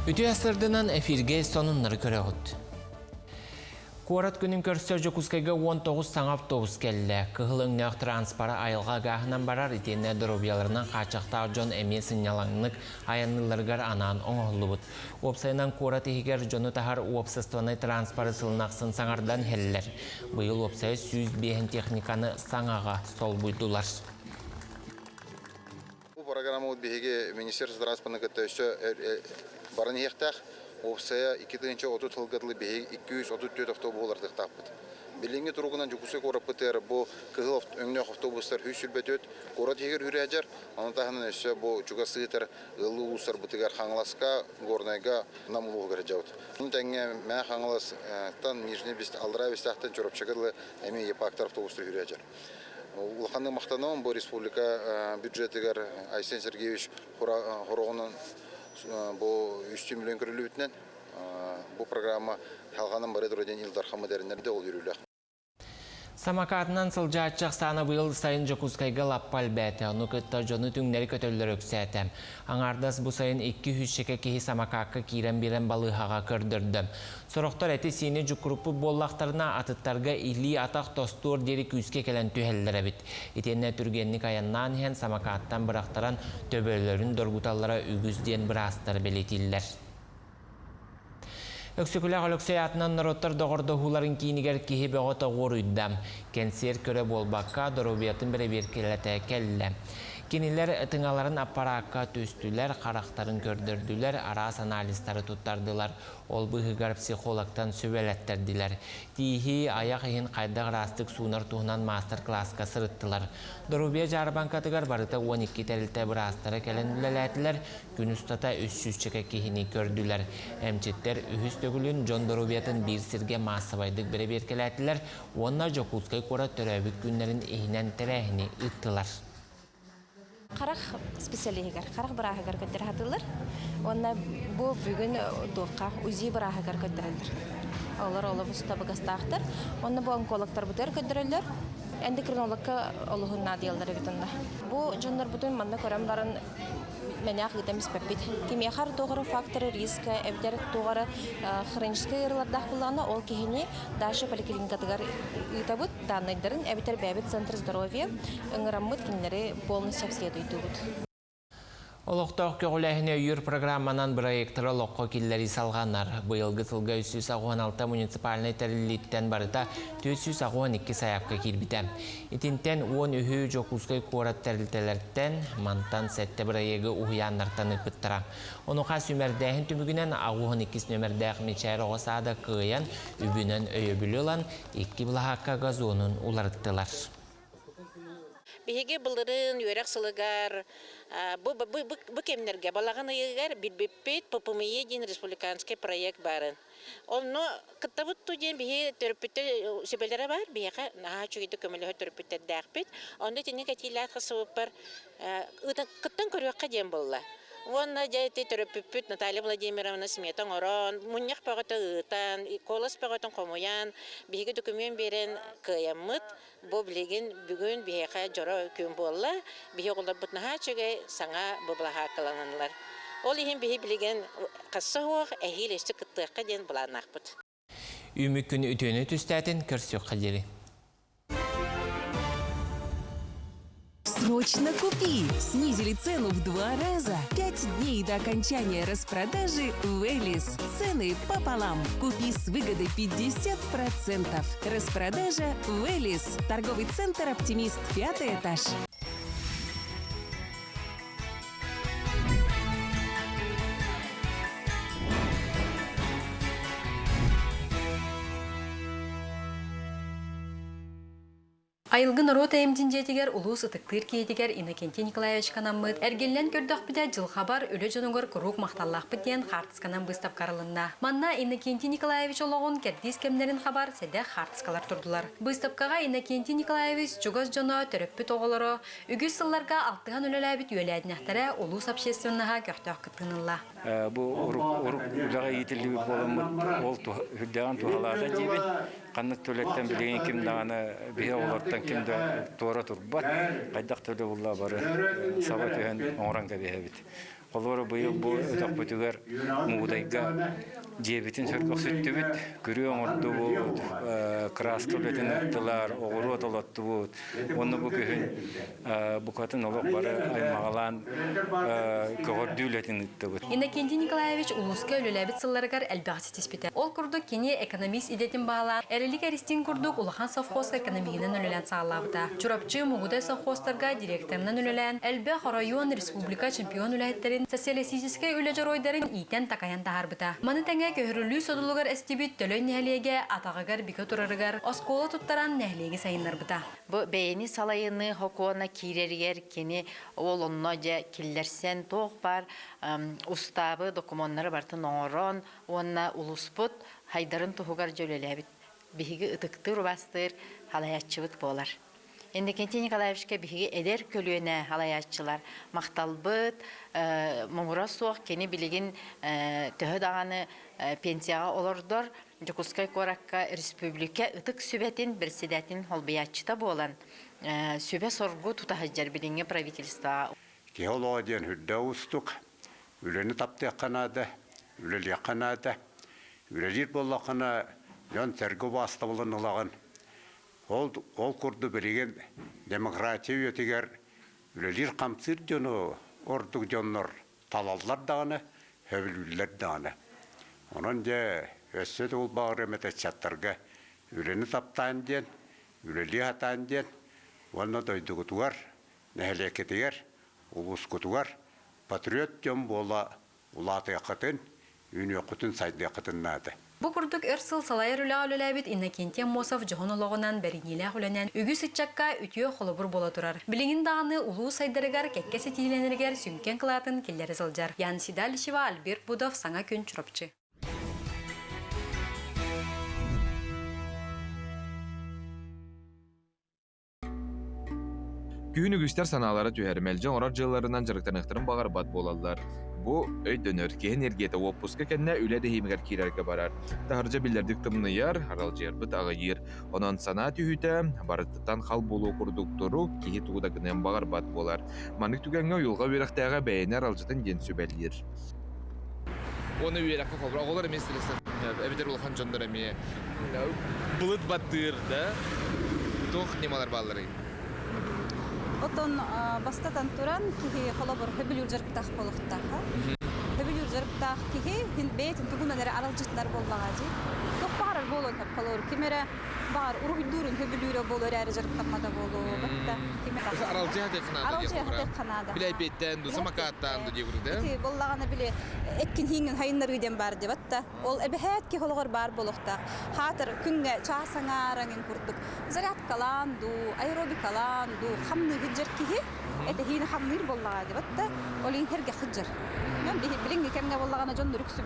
Үтүө сырдынан эфиргэ сонуннары көрөҕүт. Куорат күнүн көрсө Дьокуускайга 19 саҥа автобус кэллэ. Кыһыл өҥнөөх транспора айылҕа гааһынан барар итиэннэ доруобуйаларынан хааччахтаах дьон эмиэ сынньалаҥнык айанныылларыгар анаан оҥоһуллубут. Уопсайынан куорат иһигэр дьону таһар уопсастыбаннай транспоры сылын ахсын саҥардан иһэллэр. Быйыл уопсайа 105 техниканы саҥаҕа солбуйдулар. Бу программабыт биһиги Министерство транспорта кытта өссө баран иһиэхтээх. Уопсайа 2030 сылга дылы биһиги 234 автобус уларытыахтаахпыт. Билиҥҥи туругунан Дьокуускай куораппытыгар бу кыһыл өҥнөөх автобустар 124 куорат иһигэр үрээдьэр. Ону таһынан өссө бу чугас сыһытар ыаллыы улуустарбытыгар Хаҥаласка, Горнайга, Нам улууһугар сылдьабыт. Ону тэҥэ Мэҥэ Хаҥаластан Нижний Аллараа Бэстээхтэн Чурапчыга дылы эмиэ ЕПАКтар автобустар үрээдьэр. Улаханнык махтанабын бу республика бюджетыгар Айсен Сергеевич хороҕунан бу үстүү миллион көрүллүбүтүнэн бу программа халҕанан бары тура диэн Ил Дархаммыт эрэннэрдэ ол үөрүүлээх. Самокатынан сылдьааччы ахсаана быйыл сайын Дьокуускайга лаппа элбээтэ. Ону кытта дьону түҥнэри көтөллөр үксээтэ. Аҥаардас бу сайын 200 киһи самокакка киирэн биэрэн балыыһаҕа көрдөрдө. Сорохтор эти-сиини дьуккуруппут буоллахтарына, атыттарга илии-атах тостуор диэри күүскэ кэлэн түһэллэр эбит. Итиэннэ түргэнник айаннаан иһэн самокаттан бырахтаран төбөлөрүн доргуталлара үгүс диэн быраастар бэлиэтииллэр. Өксөкүлээх Өлөксөй аатынан норуоттар доҕордоһууларын киинигэр киһи бөҕө тоҕуоруйда. Кэнсиэр көрө буолбакка, доруобуйатын бэрэбиэркэлэтэ кэллэ. Кинилэр тыҥаларын аппараакка түстүлэр, харахтарын көрдөрдүлэр, араас анализтары туттардылар. Ол быыһыгар психологтан сүбэлэттэрдилэр. Тииһи, айах иһин хайдах ыраастык суунар туһунан маастар-кылааска сырыттылар. Доруобуйа дьаарбаҥкатыгар барыта 12 тэрилтэ быраастара кэлэн үлэлээтилэр, күн устата үс сүүсчэкэ киһини көрдүлэр. Эмчиттэр үһүс төгүлүн дьон доруобуйатын биир сиргэ маассабайдык бэрэбиэркэлээтилэр уонна Дьокуускай куорат төрөөбүт күннэрин иһинэн тэрээһини ыыттылар. Харах специалиһыгар, харах бырааһыгар көрдөрө сатыыллар. Уонна бу бүгүн туохха УЗИ бырааһыгар көрдөрөллөр. Олор олус табыгастаахтар. Уонна бу онкологтарбытыгар көрдөрөллөр. Эндокринологка олуһун наадыйаллар эбит онно. Бу дьоннорбутун манна көрөн баран мэнээх ыытан испэппит. Кимиэхэ эрэ туох эрэ факторы риска эбэтэр туох эрэ хроническай ыарыылардаах буоллаҕына, ол киһини дальше поликлиникатыгар ыытабыт, дааннайдарын эбэтэр бэйэбит центр здоровья ыҥыраммыт кинилэри полностью обследуйдуубут. Олохтоох көҕүлээһини өйүүр программанан бырайыактары олоххо киллэрии салҕанар. Быйылгы сылга 386 муниципальнай тэриллииттэн барыта 482 сайаапка киирбитэ. Итинтэн 13 Дьокуускай куорат тэрилтэлэртэн, мантан сэттэ бырайыагы уһуйааннартан ыыппыттара. Онуоха сүүмэрдээһин түмүгүнэн 82 нүөмэрдээх Мичээр оҕо саада кыайан, үбүнэн өйөбүлү ылан, икки былаһаакка газонун уларыттылар. Биһиги былырыын үөрэх сылыгар бу, бу, бу, бу кэмнэргэ балаҕан ыйыгар билбиппит ППМИ диэн республиканский проект баарын. Онно кыттабыт ту диэн биһи төрөппүттэр сүбэлэрэ баар, биһиэхэ наһаа үчүгэйдик көмөлөһөр төрөппүттэрдээхпит. Онно итинник этиилээх хасыбыппар кыттан көрүөххэ диэн буолла. Уонна дьэ ити төрөппүппүт Наталья Владимировна смета оҥорон, мунньах бөҕөтө ыытан, куолас бөҕөтүн хомуйан, биһиги документ биэрэн кыайаммыт. Бу билигин бүгүн биһиэхэ дьоро күн буолла. Биһи оҕолорбут наһаа үчүгэй саҥа бу былаһааккалананнар. Ол иһин биһи билигин хасса суох эһиил өссө кыттыахха диэн былааннаахпыт. Үүмүк күн үтүөнү түстээтин көрсүөххэ диэри. Срочно купи! Снизили цену в два раза. Пять дней до окончания распродажи в Элис. Цены пополам. Купи с выгодой 50%. Распродажа в Элис. Торговый центр «Оптимист», пятый этаж. Айылгы норуот айымдьын дьиэтигэр улуус ытыктыыр киһитигэр Иннокентий Николаевичка анаммыт «Эргиллэн көрдөхпүтэ дьылҕабар үлэ дьонугар куруук махталлаахпыт» диэн хаартысканан быыстапка арылынна. Манна Иннокентий Николаевич олоҕун кэрдиис кэмнэрин хабар сэдэх хаартыскалар турдулар. Быыстапкаҕа Иннокентий Николаевич чугас дьоно, төрөппүт оҕолоро, үгүс сылларга алтыһан үлэлээбит үөлээннэхтэрэ улуус общественноһа көхтөөх кыттыыны ылла. Бу урук үлэҕэ иитиллибит буоламмыт ол үрдээҕин туһалаата диибин. Ханнык төлөттөн билигин ким даҕаны биһи оҕолортон ким да туора турбат. Хайдах төлө булла бары саба түһэн оҥорон кэбиһэбит. Холобура быйыл бу өтөхпүтүгэр Мугудайга дьиэбитин сөргөхсүттүбүт, күрүө оҥордубут, краска үлэтин ыыттылар, оҕуруот олоттубут. Уонна бу күһүн букатын олох бары аймаҕалаан көҕөрдүү үлэтин ыыттыбыт. Иннокентий Николаевич улууска үлэлээбит сылларыгар элбэҕи ситиспитэ. Ол курдук кини экономист идэтин баалаан, Эрилик Эристиин курдук улахан совхозка экономиһынан үлэлээн саҕалаабыта. Чурапчы, Мугудай совхозтарга директорынан үлэлээн, элбэх оройуон, республика чемпион үлэһиттэрин, социалистическай үлэ дьоруойдарын иитэн-такайан таһаарбыта. Маны тэҥэ көһөрүллүү содулугар эстибит Төлөй нэһилиэгэ атаҕыгар бигэ турарыгар оскуола туттаран нэһилиэги сайыннарбыта. Бу бэйэни салайыныы сокуона киирэригэр кини ол онно дьэ киллэрсэн туох баар устаабы докумуоннары барытын оҥорон уонна улууспут хайдарын туһугар дьэ үлэлээбит биһиги ытыктыыр убаастыыр салайааччыбыт буолар. Иннокентий Николаевичка биһиги эдэр көлүөнэ салайааччылар махталбыт муҥура суох кини билигин төһө даҕаны пенсияҕа олордор Дьокуускай куоракка республика ытык сүбэтин председателин холбуйааччыта буолан сүбэ-соргу тута сылдьар билиҥҥи правительствоҕа. Киһи олоҕо диэн үрдэ уустук. Үлэни таптыахха наада, үлэлиэххэ наада. Үлэлиир буоллаххына дьон-сэргэ убаастабылын ылаҕын. Ол, ол курдук билигин демократия үйэтигэр үлэлиир-хамсыыр дьону ордук дьоннор талаллар даҕаны, сөбүлүүллэр даҕаны. Онон дьэ, өссө да улбаҕар ыччаттарга үлэни таптаан диэн, үлэлии сатаан диэн уонна дойдугутугар, нэһилиэккитигэр, улуускутугар патриот дьон буола улаатыаххытын, үүнүөххүтүн, сайдыаххытын наада. Бу курдук өр сыл салайар үлэҕэ үлэлээбит Иннокентий Аммосов дьоһун олоҕунан, бэриниилээх үлэнэн үгүс ыччакка үтүө холобур буола турар. Билигин даҕаны улуус сайдарыгар, кэккэ ситиһиилэнэригэр сүҥкэн кылаатын киллэрэ сылдьар. Ян Седалищева, Альберт Будов, Саҥа күн, Чурапчы. Күһүн үгүстэр санаалара түһэр, мэлдьи оҥорор дьыалаларынан дьарыктаныахтарын баҕарбат буолаллар. Бу өйдөнөр, киһи энергията уоппуска кэннэ үлэ дэһиимигэр киирэргэ барар. Таһырдьа биллэрдик тымныйар, аралдьыйарбыт аҕыйыыр. Онон санаа түһүүтэ, барытыттан хал буолуо курдук турук, киһи тугу да гыныан баҕарбат буолар. Маннык түгэҥҥэ уйулҕа үөрэхтээҕэ бэйэни аралдьытын диэн сүбэлиир. Уонна үөрэххэ холобур оҕолор эмиэ стресстэн эбэтэр улахан дьоннор эмиэ былыт баттыыр да туох ньымалар баалларый? Отон бастатан туран киһи холобур хөбүлүүр дьарыктаах буолуохтаах. Хөбүлүүр дьарыктаах киһи бэйэтин тугунан эрэ аралдьытынар буоллаҕа дии. Туох баҕарар буолуон сөп холобур ким эрэ баҕар уруһуйдуурун хөбүлүүрэ буолуо эрээри дьарыктаммата буолуо батта ким эрэ аралдьыйа аралдьыйа хатыахха наада. Билэйбиэттэн ду самокаттаан ду диэбит да Ити буоллаҕына били эккин хииҥҥин хайыннарыы диэн баар диэбэт да ол эбэһээт киһи олоҕор баар буолуохтаах. Хаатыр күҥҥэ чаас аҥаараңын курдук зарядкалаан дуу, аэробикалаан дуу хамныы сылдьар киһи этэһиини хамныыр буоллаҕа диэбэт да ол иһин сэргэх сылдьар. Билиҥҥи кэмҥэ буоллаҕына дьон үксүн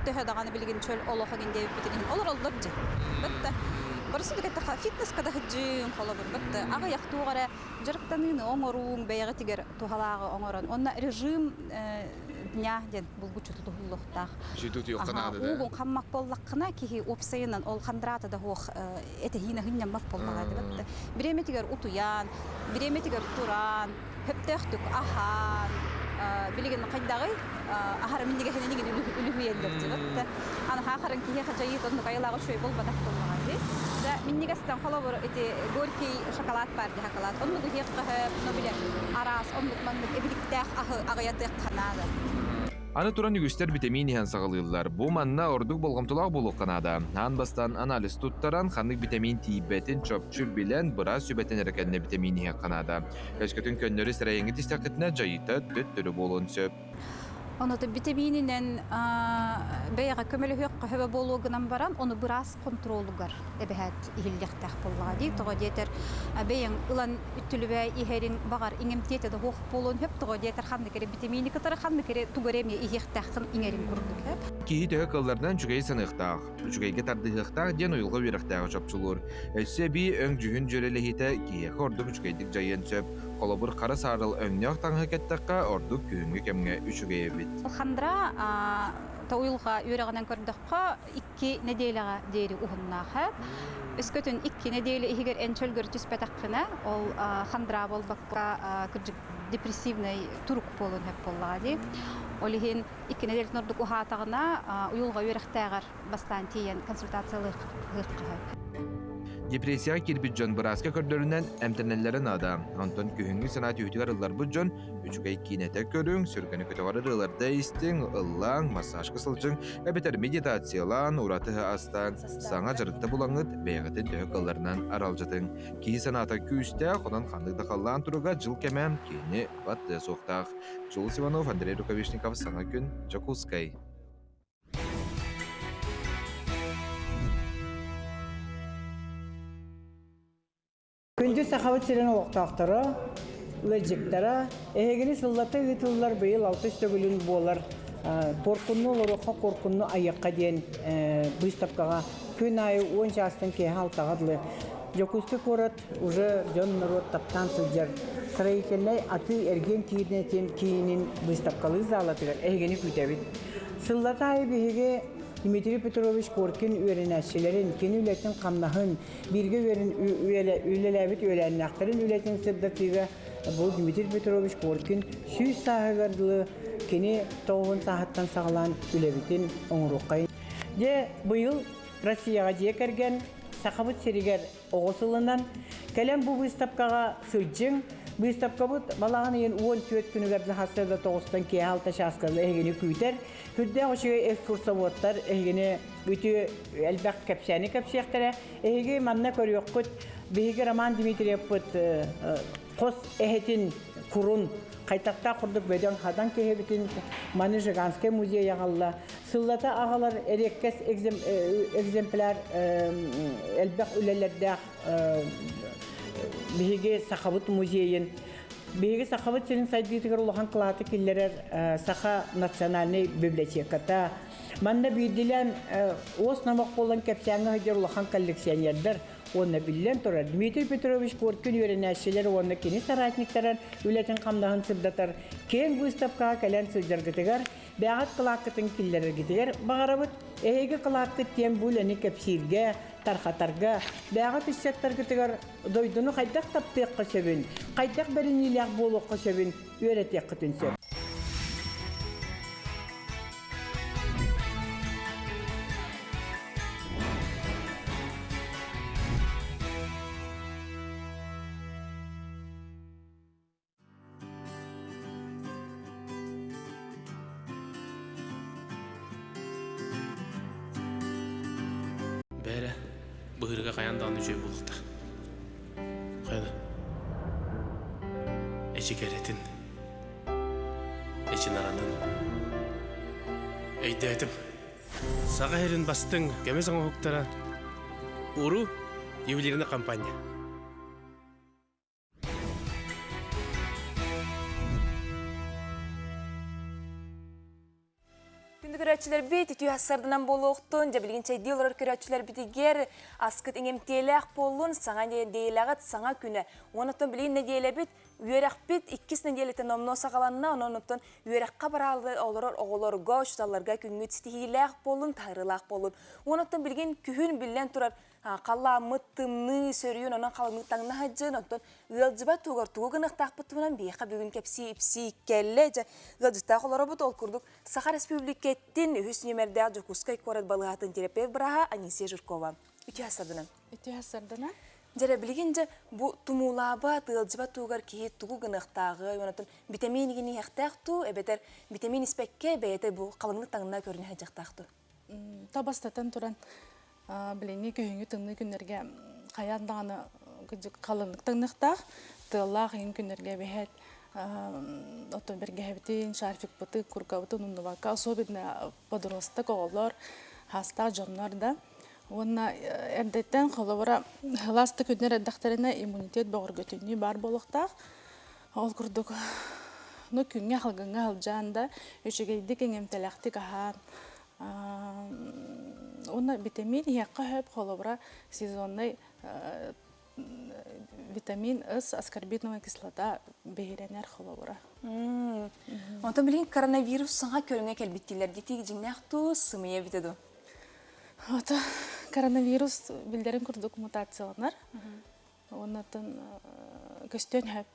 төһө даҕаны билигин чөл олох иҥин диэбиппитин иһин олороллор дьэ. Бытта барысы да фитнеска да сылдьыым холобур бытта аҕыйах туох эрэ дьарыктаныыны оҥорууҥ бэйэҕитигэр туһалааҕы оҥорон уонна режим дня диэн булгуччу тутуһуллуохтаах. Уугун хаммак буоллаххына киһи уопсайынан ол хандраата да суох этэһиинэ хынньаммат буоллаҕа диэбэт. Бириэмэтигэр утуйан, бириэмэтигэр туран, сөптөөхтүк аһаан, билигин хайдаҕый аһара минньигэһинэн иҥин үлүһүйэллэр диэбэт. Аны хаахарын киһиэхэ дьайыы оннук айылааҕы үчүгэй буолбатах буоллаҕа дии. Дьэ минньигэстэн холобур ити горький шоколад баар дии шоколад. Оннук иһиэххэ сөп, но бile араас оннук маннык эбиликтээх аһы аҕыйатыахха наада. Аны туран үгүстэр битэмиин иһэн саҕалыыллар. Бу манна ордук болҕомтолоох буолуохха наада. Аан бастаан анализ туттаран, ханнык битэмиин тиийбэтин чопчу билэн, быраас сүбэтин эрэ кэннэ битэмиин иһиэххэ наада. Өскөтүн көннөрү сэрэйэҥҥит истэххитинэ, дьайыыта төттөрү буолуон сөп. Ону битэмиининэн бэйэҕэ көмөлөһүөххэ сөбө буолуо гынан баран, ону быраас хонтуруолугар эбэһээт иһиллиэхтээх буоллаҕа дии. Тоҕо диэтэр бэйэҥ ылан үттүлүбэ иһэриҥ баҕар иҥэмтиэтэ да суох буолуон сөп. Тоҕо диэтэр ханнык эрэ битэмиини кытары ханнык эрэ тугу эрэ эмиэ иһиэхтээххин иҥэрин курдук. Киһи төһө кылларынан үчүгэйи саныахтаах, үчүгэйгэ тардыһыахтаах диэн уйулҕа үөрэхтээҕэ чопчулуур. Өссө эбии өҥ-дьүһүн дьүөрэлэһиитэ киһиэхэ ордук үчүгэйдик дьайыан сөп. Холобур, хара саарыл өҥнөөх таҥаһы кэттэххэ, ордук күһүҥҥү кэмҥэ үчүгэй эбит. Хандра Уйулҕа үөрэҕинэн көрдөххө, икки нэдиэлэҕэ диэри уһуннаах. Өскөтүн икки нэдиэлэ иһигэр эн чөлгөр түспэтэххинэ, ол хандра буолбакка, кырдьык депрессивнай турук буолуон сөп буоллаҕа дии. Ол иһин икки нэдиэлэтин ордук уһаатаҕына, уйулҕа үөрэхтээҕэр бастаан тиийэн консультациялыахха сөп. Депрессияҕа киирбит дьон бырааска көрдөрүнэн эмтэнэллэрэ наада. Онтон күһүҥҥү санаа түһүүтүгэр ылларбыт дьон үчүгэй киинэтэ көрүҥ, сүргэни көтөҕөр ырыаларда истиҥ, ыллааҥ, массажка сылдьыҥ, эбэтэр медитациялаан, ураты астаан, саҥа дьарыкта булаҥҥыт бэйэҕитин төһө кыалларынан аралдьытыҥ. Киһи санаата күүстээх, онон ханнык да халлаан туруга дьыл кэмэ киһини баттыа суохтаах. Жулус Иванов, Андрей Рукавишников, Саҥа күн, Дьокуускай. Күндү Сахабыт сирин олохтоохторо, ыалдьыттара, эһигини сыллата ыытыллар быйыл алтыс төгүлүн буолар Куоркунну олоруохха, куоркунну айыахха диэн быыстапкаҕа күн аайы уон чаастан киэһэ алтаҕа дылы Дьокуускай куорат уже дьон норуот таптаан сылдьар строительнай атыы-эргиэн киинэтин киинин быыстапкалыыр залатыгар эһигини күүтэбит. Сыллата аайы биһиги Дмитрий Петрович Коркин үөрэнээччилэрин, кини үлэтин-хамнаһын, бииргэ үлэлээбит үөлээннээхтэрин үлэтин сырдатыыга бу Дмитрий Петрович Коркин сүүс сааһыгар дылы кини тоҕуһун сааһыттан саҕалаан үлэбитин оҥоруоххайын. Дьэ, быйыл Россияҕа дьиэ кэргэн Сахабыт сиригэр оҕо сылынан кэлэн бу быыстапкаҕа сылдьыҥ. Быыстапкабыт балаҕан ыйын 14 күнүгэр сарсыарда тоҕустан киэһэ алта чааска эһигини күүтэр. Сүрдээх үчүгэй экскурсоводтар эһигини үтүө элбэх кэпсээни кэпсиэхтэрэ. Эһиги манна көрүөххүт биһиги Роман Дмитриевпыт хос эһэтин курун хайтахтаах курдук бөдөҥ хадан киһибитин маны Жиганскай музей аҕалла. Сыллата аҕалар эриэккэс экземпляр элбэх үлэлэрдээх биһиги Сахабыт музейын Биһиги Сахабыт сирин сайдыытыгар улахан кылааты киллэрэр Саха национальнай библиотеката. Манна биирдилээн уос номох буолан кэпсээҥҥэ сылдьар улахан коллекционердар уонна биллэн турар Дмитрий Петрович Коркин үөрэнээччилэр уонна кини соратниктарын үлэтин-хамнаһын сырдатар киэҥ быыстапкаҕа кэлэн сылдьаргытыгар Бэйэҕит кылааккытын киллэрэргитигэр баҕарабыт. Эһиги кылааккыт диэн бу үлэни кэпсииргэ, тарҕатарга, бэйэҕит ыччаттаргытыгар дойдуну хайдах таптыахха сөбүн, хайдах бэриниилээх буолуохха сөбүн үөрэтиэххитин сөп. Бээрэ, быһыырга хайаан даҕаны үчүгэй буолуохтаах. Хайа да. Эчи кэрэтин, эчи наранын. Өйдөөтүм. Саха сирин бастыҥ көмүс оҥоһуктара Уру ювелирная компания. Күндү көрөөччүлэрбит, үтүө ассарданан буолуохтун, дьэ билигин чэйдии олорор көрөөччүлэрбитигэр аскыт иҥэмтиэлээх буоллун, саҥа нэдиэлэҕит саҥа күнэ. Уонна билигин нэдиэлэбит үөрэхпит иккис нэдиэлэтэ номнуо саҕаланна, онон оттон үөрэххэ бараалы олорор оҕолорго, учууталларга күҥҥүт ситиһиилээх буоллун, таһаарыылаах буоллун. Уонна билигин күһүн биллэн турар халлааммыт тымныы, сөрүүн, онон халыҥнык таҥна сылдьын, онтон ыалдьыбат туһугар тугу гыныахтаахпыт туһунан биһиэхэ бүгүн кэпсии-ипсии кэллэ. Дьэ, ыалдьыттаах олоробут, ол курдук Саха Республикатын үһүс нүөмэрдээх Дьокуускай куорат балыыһатын терапевт бырааһа Анисия Жиркова. Үтүө сарданан. Үтүө сарданан. Дьэрэ, билигин дьэ бу тумуулаабат, ыалдьыбат туһугар киһи тугу гыныахтааҕый, онон витамин иһиэхтээх туу, эбэтэр витамин испэккэ бэйэтэ бу халыҥнык таҥна көрүнэ сылдьыахтаах туу? Табастатан туран билиҥҥи күһүҥҥү тымныы күннэргэ хайаан даҕаны халыҥнык таҥныахтаах тыаллаах иһин күннэргэ эбэһээт оттон бэргэһэбитин шарфикпытын куркабытын умнубакка особенно подросток оҕолор хаастаах дьоннор да уонна эрдэттэн холобура сылаас да күннэр эрдэхтэринэ иммунитет бөҕөргөтүнүү баар буолуохтаах ол курдук ну күҥҥэ халгыҥҥа сылдьан да үчүгэйдик иҥэмтэлээхтик аһаан Уонна битэмиин иһиэххэ сөп, холобура, сезоннай Витамин С, аскорбиновая кислота биһирэнэр холобура. Онтон билигин коронавирус саҥа көрүҥэ кэлбиттилэр дии дьиҥнээх туу сымыйа эбитэ дуо? Ото коронавирус билдэрин курдук мутацияланар. Оннотон көстүөн сөп.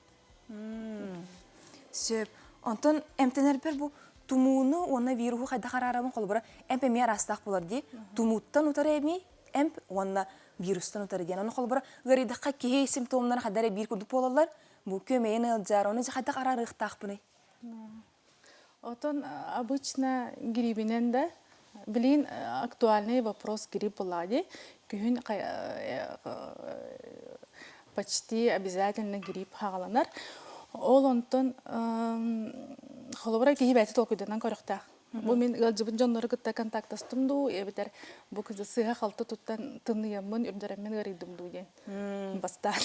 Сөп. Онтон эмтэнэрбэр бу тумууну уонна вируһу хайдах араарабын холобура эмп эмиэ араастаах буолар дии. Тумууттан утары эми эмп уонна вирустан утары диэн. Ону холобура ыарыйдахха киһи симптомнара хайда эрэ биир курдук буолаллар. Бу күөмэйин ыалдьар, ону дьэ хайдах араарыахтаахпыный? Отон обычно грибинэн да билигин актуальный вопрос грипп была дии. Күһүн почти обязательно грипп хаҕаланар. Ол онтон холобура киһи бэйэтэ толкуйданан көрүөхтээх. Бу мин ыалдьыбыт дьоннору кытта контактастым дуу, эбэтэр бу кызы сыыһа-халты туттан тымныйаммын, үрдэрэммин ыарыйдым дуу диэн бастаан.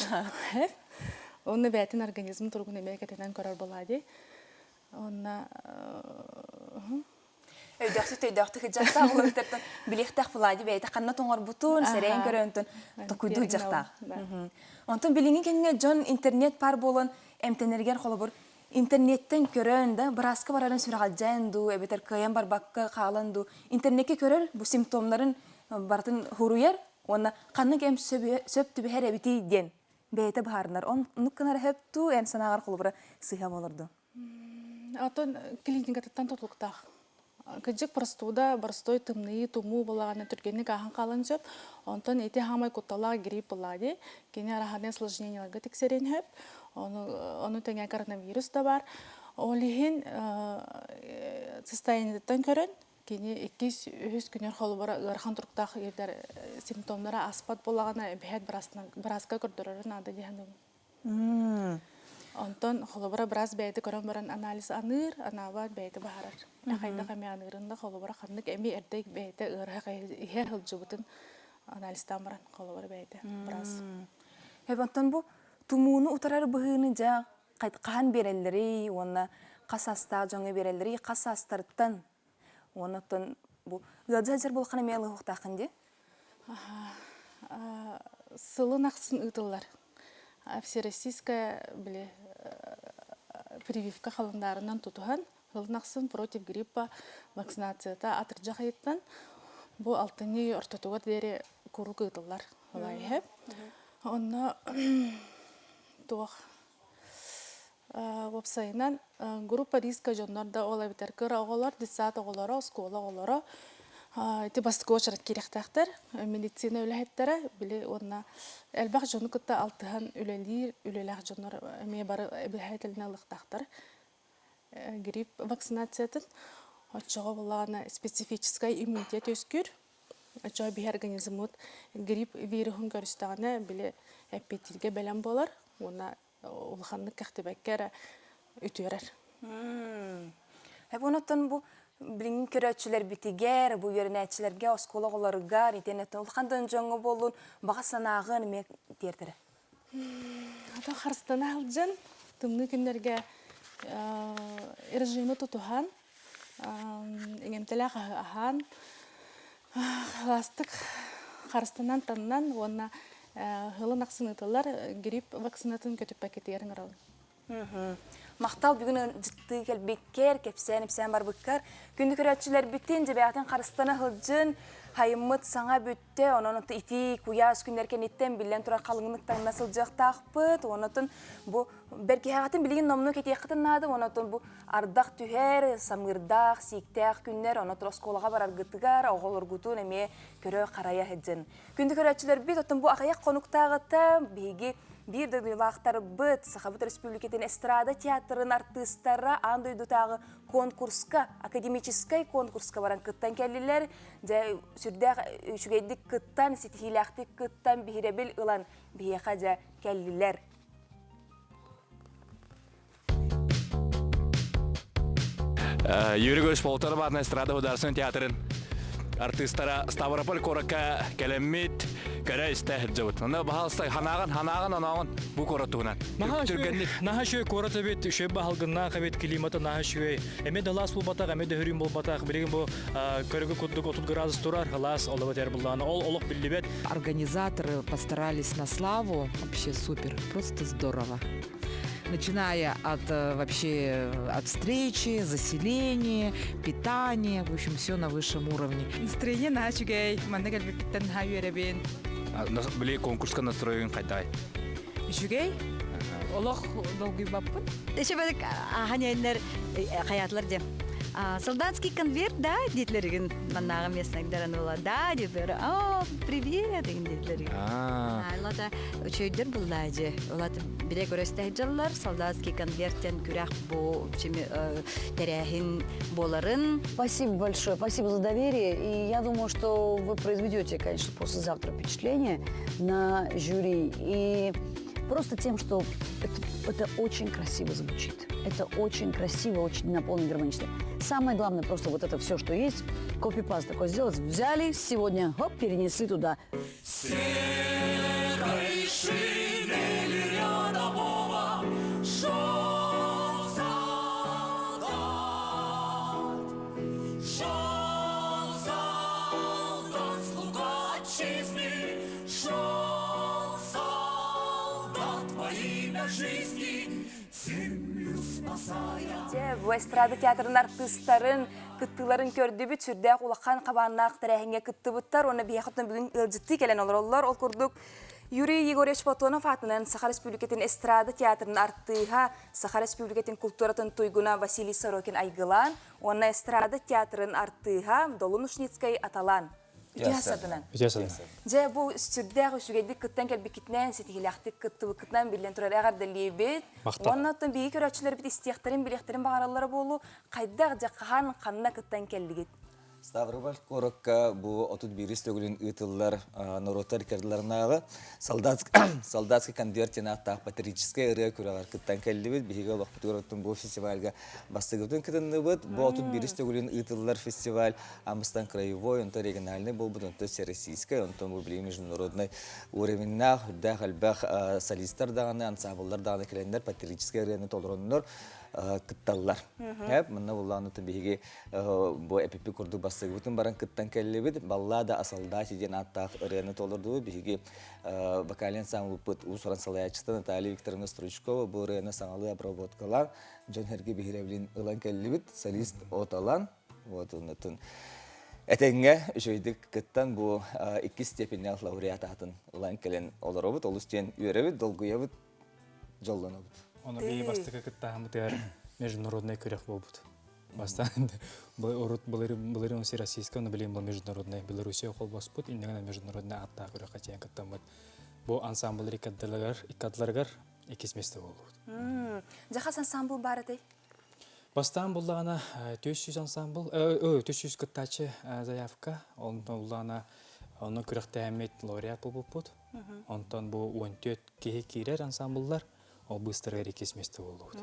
Онно бэйэтин организм туругун эмиэ кэтэнэн көрөр буолаа дии. Онно Өйдөөхсүт өйдөөхтүк ыдьахтаах уларытартан билиэхтээх буолаа дии бэйэтэ ханна тоҥорбутун, сэрэйэн көрөөнтөн токуйдуу ыдьахтаах. Онтон билиҥҥи кэмҥэ дьон интернет паар буолан эмтэнэригэр холобур интернеттэн көрөн да бырааска барарын сүрэҕэлдьээн дуу эбэтэр кыайан барбакка хаалан дуу интернеккэ көрөр бу симптомнарын барытын хуруйар уонна ханнык эм сөп түбэһэр эбитий диэн бэйэтэ быһаарынар оннук гынара сөп дуу эн санааҕар холобура сыыһа буолар дуу? Оттон клиникатыттан тутулуктаах. Кырдьык простуда, боростой тымныы, тумуу буоллаҕына түргэнник ааһан хаалан сөп. Онтон ити хаамай кутталаах грипп буоллаҕа дии. Кини араһаны осложнениеларга тиксэриэн сөп. Ону, ону тэҥэ коронавирус да баар. Ол иһин состояниетыттан көрөн, кини иккис, үһүс күнүр холобура ыарахан туруктаах ыардар симптомнара ааспат буоллаҕына, эбэһээт бырааска көрдөрөрө наада дии саныыбын. Онтон холобура быраас бэйэтэ көрөн баран анализ аныыр, анаабат бэйэтэ баһарар. Хайдах эмиэ аныырын да холобура ханнык эми эрдэ бэйэтэ ыарыһах иһэ сылдьыбытын анализтаан баран холобура бэйэтэ быраас. Онтон бу тумууну утарар быһыыны дьэ хаһан биэрэллэрий уонна хас саастаах дьоҥҥо биэрэллэрий хас саастарыттан уонна оттон бу ыалдьа сылдьар буолхана эмиэ ылыһыахтааххын дии? Сылын ахсын ыытыллар. Всероссийская били прививка халандаарынан тутуһан, сылын ахсын против гриппа вакцинацията атырдьах ыйыттан бу алтынньы ортотугар диэри куруук ыытыллар. Ылайһы. Онно туох Уопсайынан, группа риска дьоннор да ол эбэтэр кыра оҕолор, детсад оҕолоро, оскуола оҕолоро ити бастакы уочарат киириэхтээхтэр. Медицина үлэһиттэрэ били уонна элбэх дьону кытта алтыһан үлэлиир үлэлээх дьоннор эмиэ бары эбэһээтэлинэ ылыахтаахтар. Грипп вакцинациятын оччоҕо буоллаҕына специфическай иммунитет үөскүүр. Оччоҕо биһи организммыт грипп вируһун көрүстэҕинэ били эппиэттииргэ бэлэм буолар уонна улаханнык кэхтибэккэ эрэ үтүөрэр. Онуттан бу билиҥҥи көрөөччүлэрбитигэр, бу үөрэнээччилэргэ, оскуола оҕолоругар, итиэннэ улахан да дьоҥҥо буоллун, баҕа санааҕын эмиэ тиэрдэрэ. Ата харыстана сылдьан, тымныы күннэргэ режими тутуһан, иҥэмтэлээх аһаан, Ластык харыстанан таннан уонна ыһылын ахсын ыытыллар грипп вакцинатын көтүппэккитигэр ыҥырабын. Махтал бүгүн дьыттыы кэлбиккэр, кэпсээн-ипсээн барбыккар. Күндү көрөөччүлэрбитин, дьэбэҕитин харыстана сылдьын, хайыммыт саҥа бүттэ, онон итии куйаас күннэр кэнниттэн биллэн турар халыҥнык таҥна сылдьыахтаахпыт. Онон бу Бэргэһэҕитин билигин номнуо кэтиэххитин наада, онон бу ардах түһэр, самыырдаах, сииктээх күннэр, онон оскуолаҕа бараргытыгар оҕолоргутун эмиэ көрө-харайа сылдьын. Күндү көрөөччүлэрбит, оттон бу аҕыйах хонуктааҕыта биһиги биир дойдулаахтарбыт Сахабыт Республикатын эстрада театрын артыыстара аан дойдутааҕы конкурска, академическай конкурска баран кыттан кэллилэр. Дьэ, сүрдээх үчүгэйдик кыттан, ситиһиилээхтик кыттан, биһирэбил ылан биһиэхэ дьэ кэллилэр. Юрий Григорьевич Полторов аатынан эстрада художественный театрын. артыыстара Ставрополь куоракка кэлэммит көрө-истэ сылдьабыт. Онно баһаалыста ханааҕын ханааҕын онооҕун бу куорат туһунан. Түргэнник. Наһаа үчүгэй куорат эбит, үчүгэй баһылгыннаах эбит, климата наһаа үчүгэй. Эмиэ да лаас буолбатах, эмиэ да хөрүүн буолбатах. Билигин бу көрүгү курдук 30 градус турар, лаас олоҕу тэр буллаҕына ол олох биллибэт. Организаторы постарались на славу, вообще супер, просто здорово. Начиная от вообще от встречи, заселения, питания, в общем, все на высшем уровне. Настроение наһаа үчүгэй, манна кэлбиппиттэн наһаа үөрэбин. Били конкурска настроегын хайдай? Үчүгэй. Олох долгуйбаппын. Эше ахан эннер хаятылар де. Солдатский конверт, да, дитлеригин маннааҕы местныйдаран була да дипер. О, привет деген дитлеригин. Айлата үчөйдөр буллаажы. Улат бире көрөстө жаллар солдатский конверттен күрэх бу тэрээһин боларын. Спасибо большое, спасибо за доверие. И я думаю, что вы произведете, конечно, послезавтра впечатление на жюри. И просто тем, что это очень красиво звучит. Это очень красиво, очень наполнено гармонично. Самое главное, просто вот это все, что есть, копипаст такой сделать. Взяли сегодня, хоп, перенесли туда. Серой шинели рядового шел солдат, шел солдат, слуга отчизны, шел солдат во имя жизни, землю спасая. Дьэ, бу эстрада театрын артыыстарын кыттыыларын көрдүбүт, сүрдээх улахан хабааннаах тэрээһиҥҥэ кыттыбыттар уонна биһиэхэ бүгүн ыалдьыттыы кэлэн олороллор. Ол курдук Юрий Егорович Платонов аатынан Саха Республикатын эстрада театрын артыыһа, Саха Республикатын культуратын туйгуна Василий Сорокин Айгылаан уонна эстрада театрын артыыһа Долун Ушницкай Аталаан. Үтүө садынан. Үтүө садынан. Дьэ, бу сүрдээх үчүгэйдик кыттан кэлбиккитинэн, ситиһиилээхтик кыттыбыккытынан биллэн турар эҕэрдэлиибит. Уонна оттон биһиги көрөөччүлэрбит истиэхтэрин, билиэхтэрин баҕараллара буолуо, хайдах дьэ хаһан, ханна кыттан кэллигит? Ставрополь куоракка бу 31 төгүлүн ыытыллар норуоттар иккардыларынааҕы солдатский конверт диэн ааттаах патриотическай ырыа күрэҕэр кыттан кэллибит. Биһиги олохпутугар оттон бу фестивальга бастыгыбытын кытынныбыт. Бу 31 төгүлүн ыытыллар фестиваль Амстан краевой, онтон региональный буолбут, онтон всероссийскай, онтон бу билигин международный уровеннаах, үрдээх элбэх солистар даҕаны, ансамбллар даҕаны кэлэннэр патриотическай ырыаны толороннор кытталлар. Манна буллааны биһиги бу эпипи курдук бастыгыбытын баран кыттан кэллибит. Баллада о солдате диэн ааттаах ырыаны толордубут. Биһиги вокальный ансамблбыт уус-уран салайааччыта Наталья Викторовна Стручкова бу ырыаны саҥалыы обработкалаан, дьон эргэ биһирэбилин ылан кэллибит. Солист оталан, вот оннотун этэҥҥэ үчүгэйдик кыттан бу иккис степеннээх лауреат аатын ылан кэлэн олоробут. Олус диэн үөрэбит, долгуйабыт, дьоллонобут. Оны бии бастакы кыттаһымытыгар международный күрэх буолбут. Бастаан урут былырыын российская, но билигин бу международный Белоруссия холбоспут, иннигинэ международный аттаах күрэххэ тиийэн кыттаммыт. Бу ансамбль иккадыларыгар иккис месте буоллубут. Дьахас ансамбл баар этэй? Бастаан буллаҕына 400 ансамбл, 400 кыттааччы заявка, онтон буллаҕына онно күрэхтэһэммит лауреат буолбуппут. Онтон бу 14 киһи киирэр ансамбллар, ол быстарыгар иккис месте буоллубут.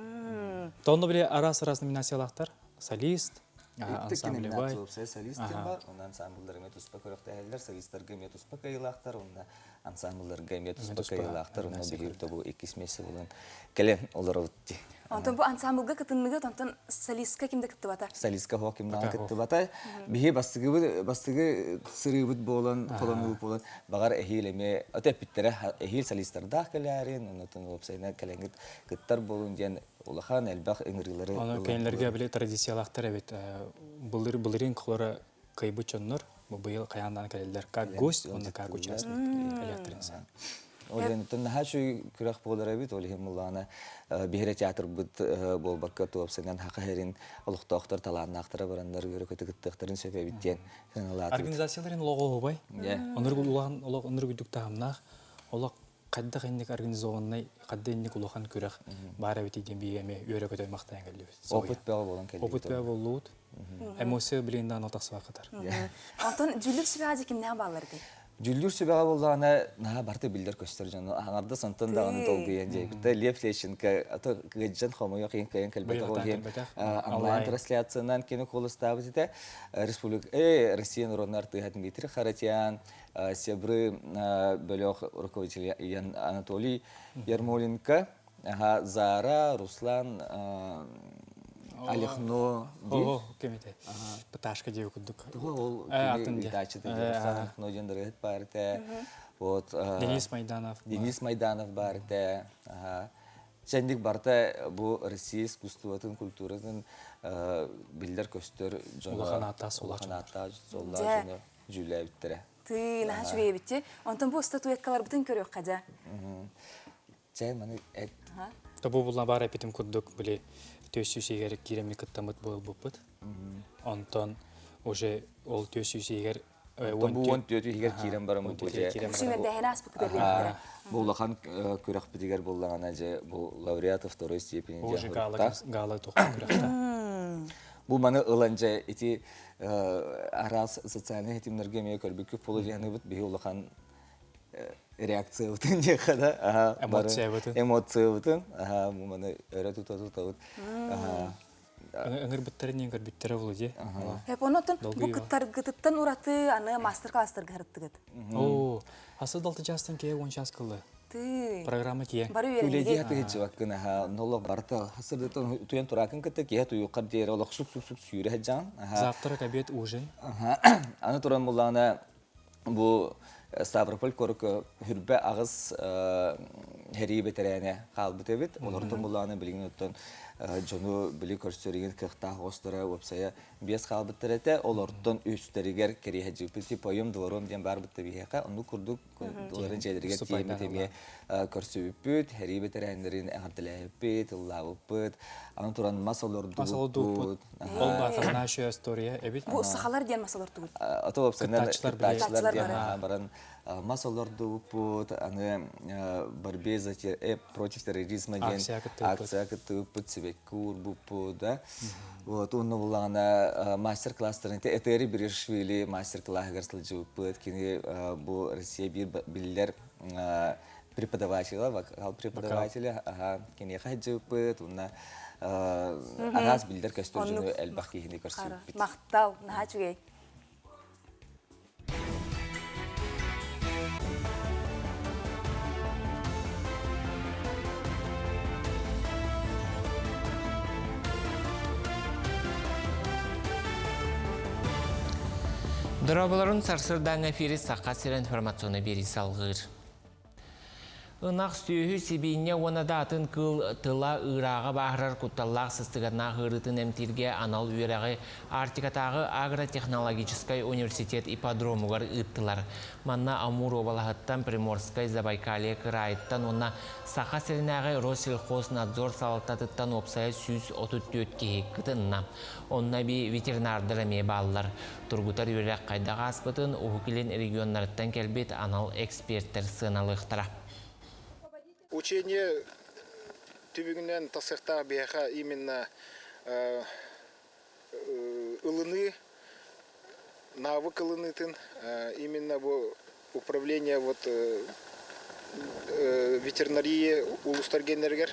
Тонно били араас-араас номинациялаахтар. Солист, ансамблевай. Солист диэн бар, онно ансамбллар эмиэ туспа күрэхтэһэллэр, солистарга эмиэ туспа кыайыылаахтар, онно ансамблларга эмиэ туспа кыайыылаахтар, онно биһиги тобу иккис месте булан кэлэн олоробут дии. Онтон бу ансамблга кытынныгыт, онтон солистка ким да кыттыбата? Солистка хоох ким да кыттыбата. Биһи бастыгыбыт бастыгы сырыыбыт буолан, холонуубут буолан, баҕар эһиил эмиэ ото эппиттэрэ эһиил солистардаах кэлээрин, оннотон уопсайынан кэлэҥҥит кыттар буолун диэн улахан элбэх ыҥырыылары Ону кинилэргэ били традициялаахтар эбит. Былыр былырыын холоро кыайбыт дьоннор бу быйыл хайаан кэлэллэр. Как гость, уонна как участник кэлиэхтэрин Ол иһин наһаа үчүгэй күрэх буолар эбит. Ол иһин муллаана биһире театрбыт буолбакка туопсанан хаха хэрин олохтоохтор талааннаахтара бараннар үөрэ көтө кыттыахтарын сөп эбит диэн сыаналаатыбыт. Организацияларын олоҕо оһубай. Оннук улахан олох оннук үрдүк таһымнаах олох хайдах инник организованнай хадда инник улахан күрэх баар эбит диэн биһиги эмиэ үөрэ көтө махтайан кэллибит. Опыт бөҕө буолан кэллибит. Опыт бөҕө буоллубут. Эмоция билигин даҕаны тахсыбаккатар. Онтон дьүүллүүр сүбэҕэ кимнээх бааллар этэй? Дьүүллүүр сүбэҕэ буоллаҕына наһаа барыта биллэр көстөр дьону аҥардас онтон даҕаны долгуйан дьиэбитэ Лев Лещенко ато кыдьан хомойуох иһин кыайан кэлбэтэх ол иһин онлайн трансляциянан кини куоластаабыт этэ Республика Россия народный артыыһа Дмитрий Харатьян Себры бөлөх руководитель Анатолий Ермоленко Зара Руслан Алехно Ого, кемете. Пташка диye курдук. Ол Руслан Алехно диэн ырыаһыт баар этэ. Вот Денис Майданов. Денис Майданов баар этэ. Сэнник барыта бу Россия искусствотын, культуратын биллэр-көстөр дьоно. Улахан ааттаах суоллаах дьоно дьүүллээбиттэрэ. Тыы, наһаа үчүгэй Онтон бу статуэткаларбытын көрүөххэ дьэ. Чэ, маны эт. Тобу булла бар эпитим курдук били төс сүүсигэр киирэмми кыттамыт буолбуппут. Онтон уже ол төс сүүсигэр Бу 14 иһигэр киирэн баран бу же Сүүмэрдээһин ааспыт көрүөхтэрэ. Бу улахан күрэхпитигэр буллаҕына же бу лауреат второй степени Уже гала гала тохтон күрэхтэ. Бу маны ылан же ити араас социальный хитимнерге эмиэ көрбүккүт полудьаныыбыт биһи улахан реакциябытын диэххэ да эмоциябытын эмоциябытын маны өрө тута тутабыт ыҥырбыттарын иин көрбүттэрэ булу дии Эп онотон бу кыттаргытыттан ураты аны мастер-класстарга харыттыгыт. Оо, хасы далты жастан кие он час кылы. Ты. Программа кие. Бары Үлэдии үөрэннигит. хатыгыччыбаккын аха ноло барыта хасырдытан туян туракын кытта киһи туйуқар диэри олох сук сук сук сүүрэ сылдьаҕын. Завтрак, обед, ужин. Аны туран буллаҕына бу Ставрополь куоракка хүрбэ аҕыс сэрии бэтэрээнэ хаалбыт эбит. Олортон буллаҕына билигин оттон дьону били көрсөрүгүн кыахтаах оҕустара уопсайа биэс хаалбыттар этэ. Олортон үстэригэр кэриэһэдьиппит поем двором диэн баар бытта биһиэхэ. Оннук курдук олорон дьиэлэригэр тиийэммит эмиэ көрсүбүппүт, сэрии бэтэрээннэрин эҕэрдэлээбиппит, ыллаабыппыт. Аны туран мас олордубуппут. Ол баатар наша история эбит. Бу сахалар диэн мас олордубут. Ото уопсайынан кыттааччылар диэн баран мас олордубуппут, аны борьбе за против терроризма диэн акция кыттыбыппыт, сибэкки уурбуппут, да. Вот, уонна буллаҕына мастер-класстарын Этери Беришвили мастер-клаһыгар сылдьыбыппыт. Кини бу Россия биир биллэр преподавателя, вокал преподавателя, аха, киниэхэ сылдьыбыппыт, уонна араас биллэр көстөр дьону элбэх киһини көрсүбүппүт. Махтал, наһаа үчүгэй. Дорооболорун сарсырдааҥы эфири Саха сирэ информационный биэрии салгыыр. Ынах сүөһү сибиинньэ уонна да атын кыыл тыла ыырааҕа бааһырар кутталлаах сыстыганнаах ыарыытын эмтииргэ анал үөрэҕи Арктикатааҕы агротехнологическай университет ипподромугар ыыттылар. Манна Амур уобалаһыттан, Приморскай, Забайкалье кыраайыттан уонна Саха сиринээҕи Россельхознадзор салалтатыттан уопсайа 134 киһи кытынна. Онно эбии ветеринардар эмиэ бааллар. Тургутар үөрэх хайдах ааспытын Уһук Илин регионнарыттан кэлбит анал экспертэр сыаналыахтара. Учение түбүгүнэн тахсыахтаах биһиэхэ именно ылыныы, навык ылыныытын именно бу управление вот ветеринарии улуустар геннэригэр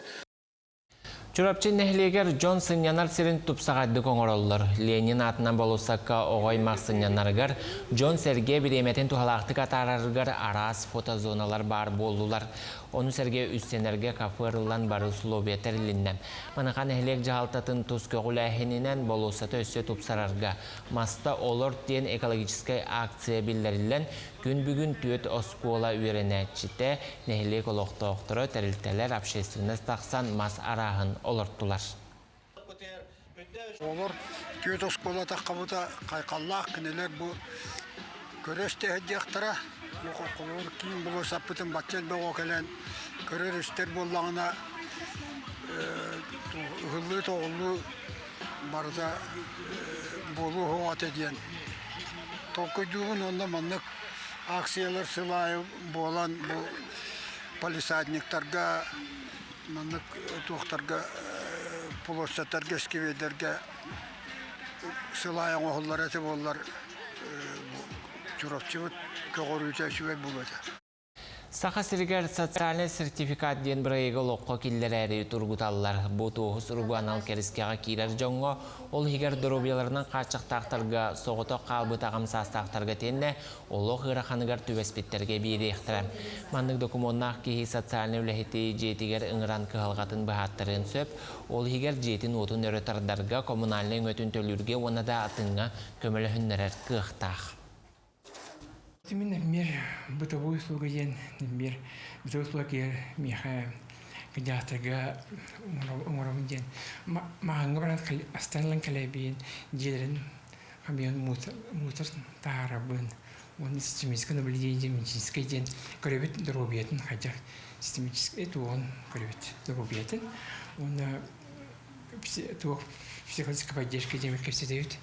Чурапчы нэһилиэгэр дьон сынньанар сирин тупсаҕайдык оҥороллор. Ленин аатынан болуоссакка оҕо аймах сынньанарыгар, дьон-сэргэ бириэмэтин туһалаахтык атаарарыгар араас фотозоналар баар буоллулар. Ону сэргэ үссэнэргэ кафе арыллан бары условия тэрилиннэ. Маныаха нэһилиэк дьаһалтатын тус көҕүлээһининэн болуоссаты өссө тупсарарга Маста олор диэн экологическай акция биллэриллэн, Күн бүгүн түөрт оскуола үөрэнээччитэ, нэһилиэк олохтоохторо, тэрилтэлэр, общественность тахсан мас арааһын олортулар. Оҕолор түөрт оскуола таххабыта хайхаллаах кинилэр бу көрө-истэ сылдьыахтара. Бу холобур киин болуоссаппытын бачча элбэх оҕо кэлэн көрөр-истэр буоллаҕына ыһыллыы-тоҕуллуу барыта буолуо суоҕа этэ диэн толкуйдуубун уонна маннык акциялар сыл аайы буолан бу палисадниктарга маннык туохтарга площадьтарга сквердэргэ сыл аайы оҥоһуллар этэ буоллар. Чурапчыбыт көҕөрүүтэ үчүгэй буолуо этэ. Саха сиригэр социальнай сертификат диэн бырайыагы олоххо киллэрээри тургуталлар. Бу туоһу суругу анал кэрискэҕэ киирэр дьоҥҥо, ол иһигэр доруобуйаларынан хааччахтаахтарга, соҕотох хаалбыт аҕам саастаахтарга итиэннэ олох ыараханыгар түбэспиттэргэ биэриэхтэрэ. Маннык докумуоннаах киһи социальнай үлэһити дьиэтигэр ыҥыран кыһалҕатын быһааттарыан сөп. Ол иһигэр дьиэтин-уотун өрө тардарга, коммунальнай өҥөтүн төлүүргэ уонна да атыҥҥа көмөлөһүннэрэр кыахтаах. Мин эмиэ бытовой услуга диэн эмиэ бытовой услуга киэр миэхэ кыдьаатырга оҥоробун диэн маҕаҥҥа баран астан ылан кэлэбин дьиэлэрин хамыйан мусор таһаарабын уонна системическое наблюдение диэн медицинскэй диэн көрөбүт доруобуйатын хайдах системическэй туоҕун көрөбүт доруобуйатын уонна туох психологическая поддержка диэн кэпсэтэбит.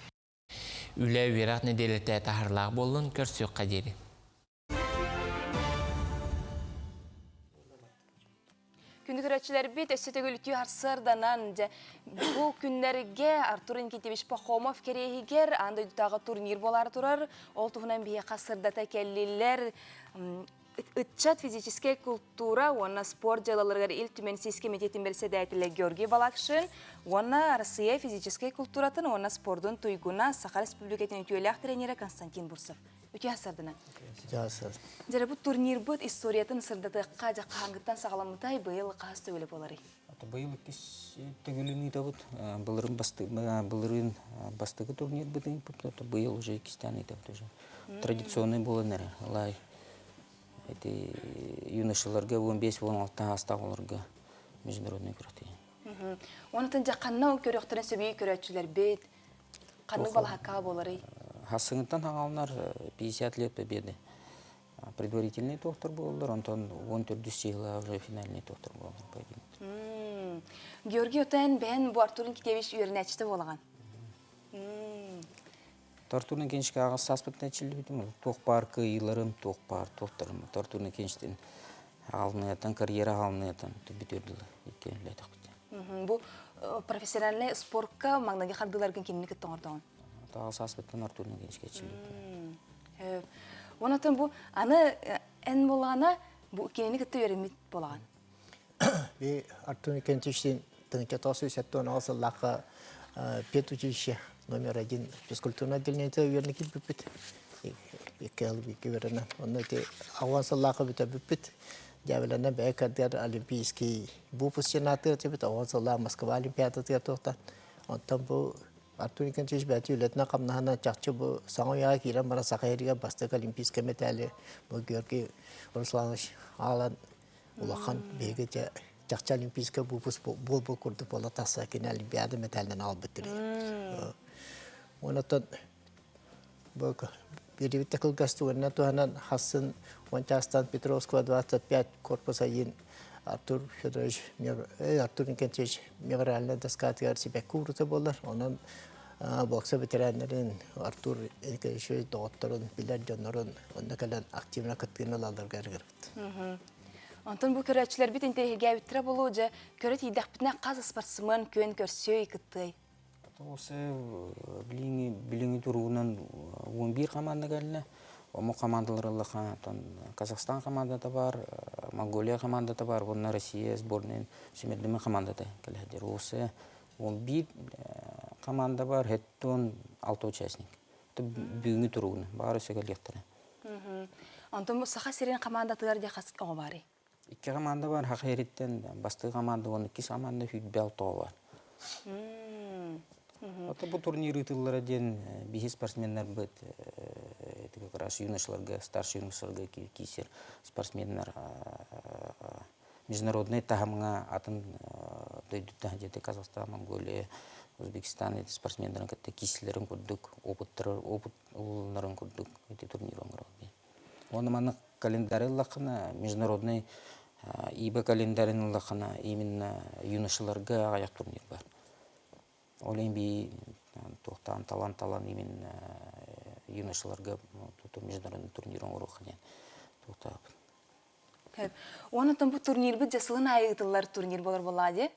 Үлэ үөрэх нэдиэлэтэ таһарлаах буоллун, көрсүөххэ диэри. Күндү көрөөччүлэрбит өссө төгүл үтүө харсыарданан дьэ бу күннэргэ Артур Никитевич Пахомов кэриэһигэр аан дойдутааҕы турнир буолаары турар. Ол туһунан биһиэхэ сырдата кэллилэр. Ыччат физическэй култуура уонна спорт дьыалаларыгар Ил Түмэн сис кэмитиэтин бэрэссэдээтэлэ Георгий Балакшин уонна Арассыыйа физическэй култууратын уонна спордун туйгуна Саха Республикатын үтүөлээх тренерэ Константин Бурцев. Үтүө сарданан. Дьэ, бу турнирбыт историятын сырдатыахха дьэ хаһааҥҥыттан саҕаламмытай, быйыл хаһыс төгүлэ буоларый? Быйыл иккис төгүлүн ыытабыт. Былырын былырыын бастакы турнирбыт ыыппыт, быйыл уже иккистээн ыытабыт уже. Традиционный буолан эрэр. Ылай эти юношаларга 15-16 аастаах олорго международный күрэхтэһии. Онтон дьэ ханна көрүөхтэрин сөбүй көрөөччүлэрбит? Ханнык балаһакка буоларый? Хассыҥыттан хаҥаланар 50 лет победы. Предварительный туохтар буолаллар, онтон 14 числа уже финальный туохтар буолаллар поединок. Георгий Отен бэйэн бу Артур Никитевич үөрэнээччитэ буолаҕын. Артур Никитичка аҕыс сааспыттан ичиллибитим. Туох баар кыайыыларым, туох баар туохтарым. Артур Никитичтин аҕалыныатан, карьера аҕалыныатан бүтүөр дылы икки үлэлээтэхпит. Бу профессиональный спортка маҥнайгы хардыыларгын кинини кытта оҥордоҕун? Аҕыс сааспыттан Артур Никитичка ичиллибитим. Онотон бу аны эн буолаҕына бу кинини кытта үөрэммит буолаҕын. Би Артур Никитичтин 1978 сыллаахха педучилище номер один физкультурное отделениета үөрэнэ киирбиппит. Икки икки үөрэнэн. Онно ити ауан сыллаахха бүтэрбиппит. Дьээбэлэнэн бэйэ кэрдэр олимпийский выпуск сенатыгар этибит. Ауан сыллаах Москва олимпиадатыгар туохтан. Онтон бу Артур Николаевич бэйэтэ үлэтинэн-хамнаһынан чахчы бу саҥа үйэҕэ киирэн баран Саха сиригэр бастакы олимпийскай мэтээли бу Георгий Русланович аалан улахан биһиги дьэ чахчы олимпийскай выпуск буолбут курдук буола тахса кини олимпиада мэтээлинэн аҕалбыт дири. Онотон бу биэрибит да кылгас түгэнинэн туһанан хассын он чаастан Петровского 25 корпус айын Артур Федорович Артур Николаевич мемориальнай доскатыгар сибэкки уурута буолар. Онон бокса ветераннарын Артур Николаевич доҕотторун, билэр дьоннорун онно кэлэн активно кыттыыны ылалларга ыҥырабыт. Онтон бу көрөөччүлэрбит интэриэһиргээбиттэрэ буолуо дьэ көрө тиийдэхпитинэ хас спортсмен күөн көрсүөй кыттыай? Тоҕус билиҥи билиҥи туругунан 11 команда кэллэ. Омук командалар ыллаха Казахстан командата бар, Монголия командата бар, уонна Россия сборнайын симирдими командата кэлэһдер. Осы 11 команда бар, хеттон 6 участник. Бүгүҥү туругунан бары өссө кэлиэхтэрэ. Онтон бу Саха сирин командатыгар дьэ хас оҕо баарый? Икки команда бар, Саха сириттэн бастакы команда уонна иккис команда сүүрбэ алта оҕо бар. Ото бу турнир ыытыллара диэн биһи спортсменнарбыт это как раз юношаларга, старший юношаларга киирсэр спортсменнар международный таһымҥа атын дойдуттан где-то Казахстан, Монголия, Узбекистан эти спортсменнарын кытта киирсилэрин курдук опыттары опыт ылынарын курдук ити турнир оҥорор диэн. Уонна маннык календарь ыллаххына, международный ИБ календарин ыллаххына, именно юношаларга аҕыйах турнир бар. Ол иһин би туохтаан талан-талан именно юношаларга международный турнир оҥоруохха диэн туохтаабыт. Онтон бу турнирбыт дьэ сылын аайы ыытыллар турнир болор буоллаҕа дии?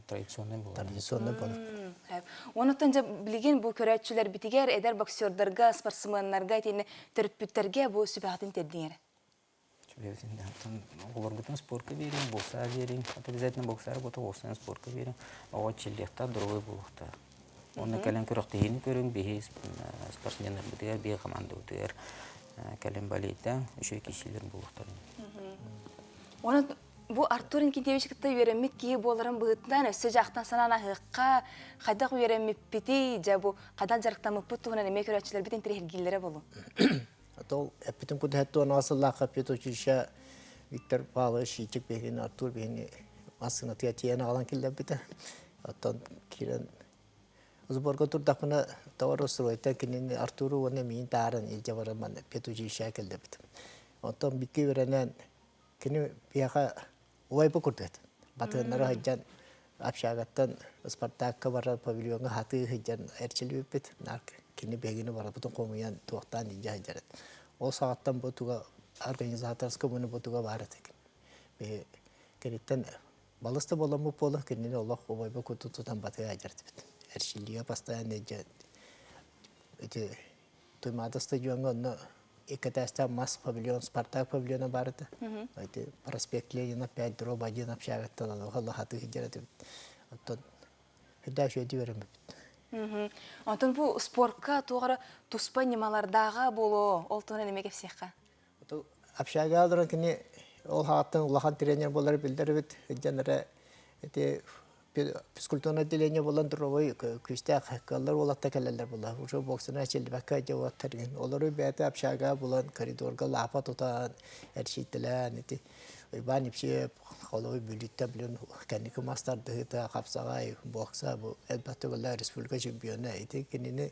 Традиционный буолар. Традиционный буолар. Онуттан дьэ билигин бу көрөөччүлэрбитигэр, эдэр боксердарга, спортсменнарга, итиэннэ төрөппүттэргэ бу сүбэҕитин тиэрдиҥ эрэ. Оҕолоргутун спорка биэриҥ, боксаҕа биэриҥ. Обязательно боксаҕа буолта, боксанан спорка биэриҥ. Оҕо чиллиэхтээх, здоровый буолуохтаах. Уонна кэлэн күрэхтэһиини көрүҥ, биһи спортсменнарбытыгар, биһи командабытыгар кэлэн балейтаҥ, үчүгэй киирсиилэр буолуохтарын. Онон бу Артур Никитевич кытта үөрэммит киһи буоларын быһыытынан өссө дьаахтан санаан аһыахха, хайдах үөрэммиппитий, дьэ бу хайдах дьарыктаммыппыт туһунан эмиэ көрөөччүлэрбит интэриэһиргииллэрэ буолуо. Ол эппитин курдук 76 сыллаахха педучилище Виктор Павлович Ичик биһигини Артур биһигини массыынатыгар тиийэн аҕалан киллэрбитэ. Оттон киирэн сборга турдахпына товар устуруойтан кинини Артуру уонна миин таарын илдьэ баран манна педучилищеҕа кэллэрбитим. Оттон бикки үөрэнэн кини биһиэхэ убайбы курдук этэ. Батыаннары сылдьан общагаттан Спартакка барар павильоҥҥа хатыы сылдьан эрчиллибиппит. Наар кини биһигини барыбытын хомуйан туохтаан илдьэ сылдьар этэ. Ол саҕаттан бу туга организаторскай муну бу туга баар этэ. Биһи киниттэн балыс да буоламмыт буола кинини олох убайбы курдук тутан батыа сылдьар этибит. Эрчиллиигэ постоянно илдьэ ити Туймаада стадиоҥҥа онно икки этээстээх мас павильон, Спартак павильона баар этэ. Ити проспект Ленина 5 дроба 1 общагаттан аны хатыы сылдьар этибит. Оттон үрдээх үчүгэйдик үөрэммиппит. Онтон бу спортка туох эрэ туспа ньымалардааҕа буолуо, ол туһунан эмиэ кэпсиэххэ. Общага олорон кини ол хааттан улахан тренер буолары биллэр эбит. Сылдьан эрэ ити физкультурное отделение буолан туровой күүстээх кыаллар уолатта кэлэллэр була. Уже боксана эчиллибэккэ дьэ уоттаргын. Олору бэйэтэ общага булан коридорга лаапа тутан эрчийтэлээн ити Иван Ипсиев холобуй Бүлүүттэн билин кэнники мас тардыһыыта хапсаҕай бокса бу элбэх төгүллээх республика чемпиона ити кинини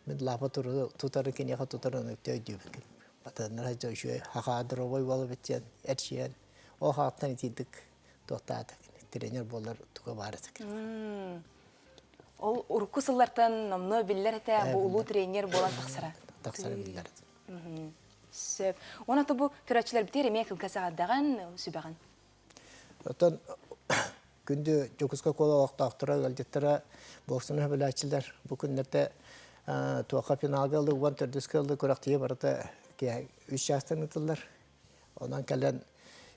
мин лаапа тутары киниэхэ тутарын өттө өйдүүбүн. Батыаннара дьэ үчүгэй хахаадровой уол эбит диэн эрчийэн ол хааттан итиидик туохтаата тренер буолар туга баар этэ. Ол урукку сыллартан номнуо биллэр этэ бу улуу тренер буолан тахсара. Тахсара биллэр этэ. Сөп. Уонна бу көрөөччүлэрбитигэр эмиэ кылгас аҕардаҕын, сүбэҕин. Оттон күндү Дьокуускай куола олохтоохторо, ыалдьыттара, боксаны сөбүлээччилэр бу күннэртэ туохха финалга ылыы уон төрдүскэ ылыы күрэхтиһии барыта үс чаастан ыытыллар. Онон кэлэн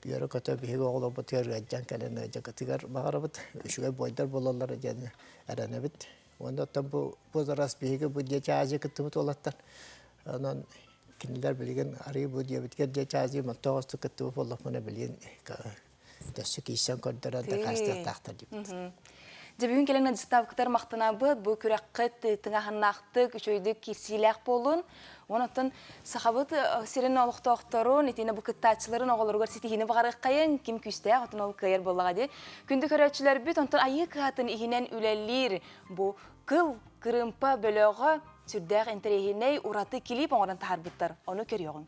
үөрэ-көтө биһиги оҕолорбутугар ыалдьан кэлэн ыалдьыкытыгар баҕарабыт, үчүгэй буойдар буолаллара диэн эрэнэбит. Уонна оттон бу бу биһиги бу Дети Азии кыттыбыт уолаттар. Онон кинилэр билигин арыы бу диэбитигэр Дети Азии мөлтөх остук кыттыбыт буоллахпына билигин өссө киирсэн көрдөрөн дакаастыахтаахтар диэбит. Дьэ бүгүн кэлэн дьыстаабыккытар махтанабыт. Бу күрэххит тыҥаһыннаахтык, үчүгэйдик киирсиилээх буолун. Онон сахабыт сирин олохтоохторун, итиэннэ бу кыттааччыларын оҕолоругар ситиһиини баҕарыаххайыҥ, ким күүстээх, отон ол кыайар буоллаҕа дии. Күндү көрөөччүлэрбит, онтон айыы кыһатын иһинэн үлэлиир бу кыл кырыымпа бөлөҕө сүрдээх интэриэһинэй ураты клип оҥорон таһаарбыттар. Ону көрүөҕүҥ.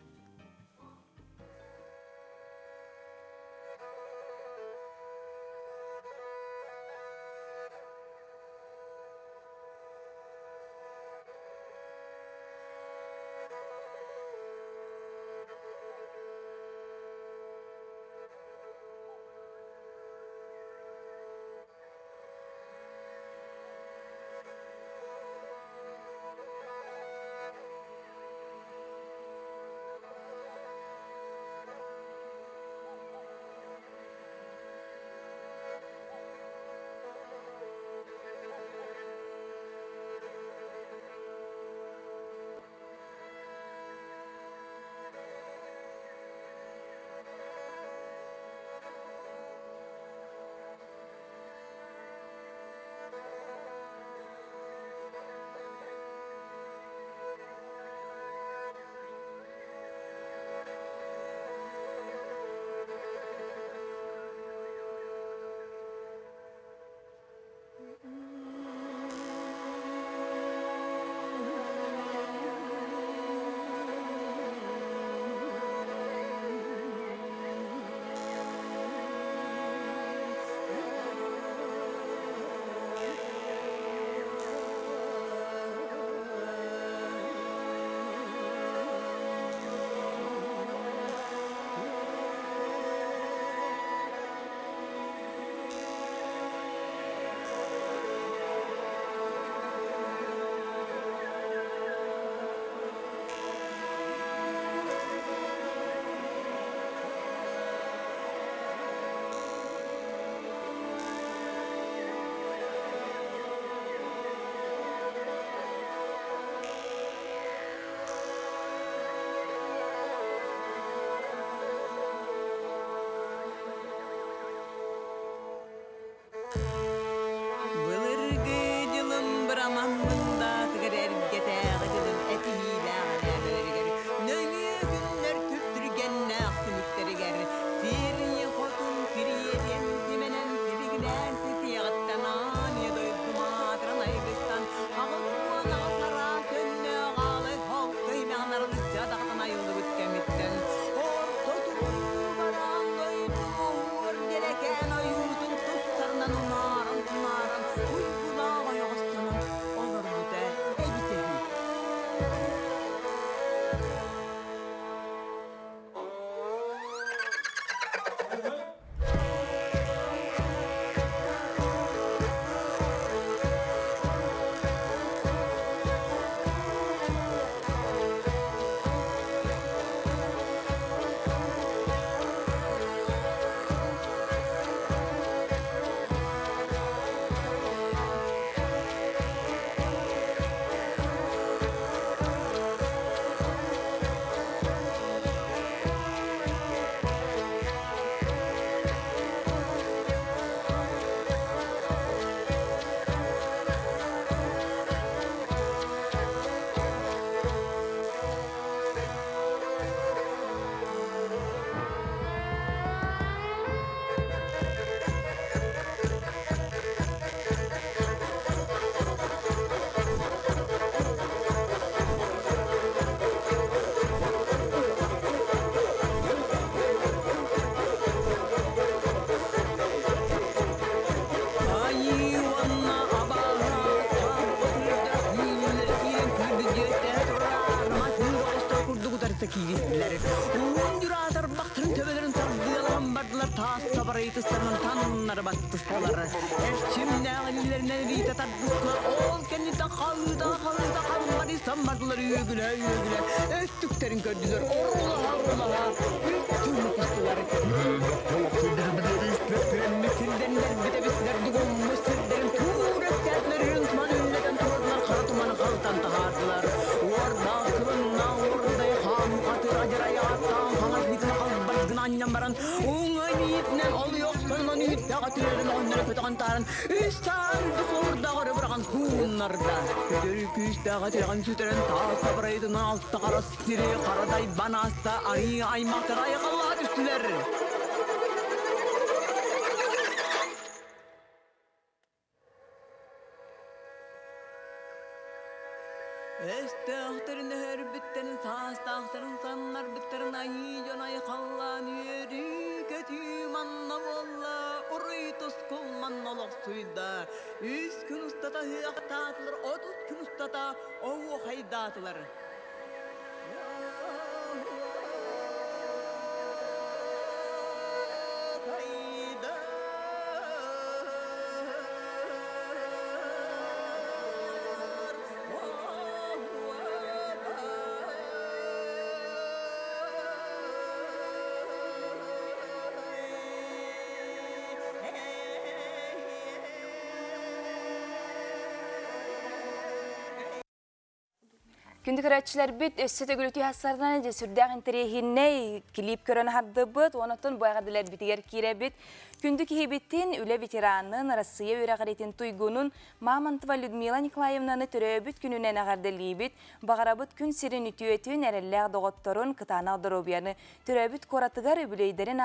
табарай ытыстарынан таннары баттыстылар. Эрчимнээх илиилэринэн илиитэ тардыстылар. Ол кэнниттэн халыыта-халыыта хаммары саммардылар үөгүлэ-үөгүлэ. Өттүктэрин көрдүлэр, орулаһа-орулаһа үттүн ытыстылар. Сирдэннэрбит эбиттэр дугуммут сирдэрин туур өттөөтүлэр үрүҥ туман үллэтэн туруордулар хара туманы халтан таһаардылар. Уордаах кылыннаах уордай хаан хатыр адьырай ааттаан хаҥас илиитин халбас гына анньан баран уҥа илиитинэн олуйохсонунан үүттээх өтүлэрин оҕонньоро көтөҕөн таһааран үс саан үрдүк уордаах өрө быраҕан кууннарда. Көтөр күүстээх этирэҕин сүтэрэн таас табарайытынан алта хара сири хара дайбан ааста арыы аймахтар айхаллаһа түстүлэр. Өстөөхтөрүн өһөрбүттэрин, саастаахтарын саннарбыттарын айыы дьон айхаллаан үөрүү-көтүү манна буолла, уруй-тускул манна олохсуйда. Үс күн устата ыһыахтаатылар, 30 күн устата оһуохайдаатылар. Күндү көрөөччүлэрбит өссө төгүлүтүү хассарынан дьэ сүрдээх интэриэһинэй клип көрөн аһардыбыт, онотон бу эҕэрдэлэрбитигэр киирэбит. Күндү киһибитин, үлэ ветеранын, Россия үөрэҕириитин туйгунун Мамонтова Людмила Николаевнаны төрөөбүт күнүнэн эҕэрдэлиибит. Баҕарабыт күн сирин үтүөтүн, эрэллээх доҕотторун, кытаанах доруобуйаны төрөөбүт куоратыгар үбүлүөйдэрин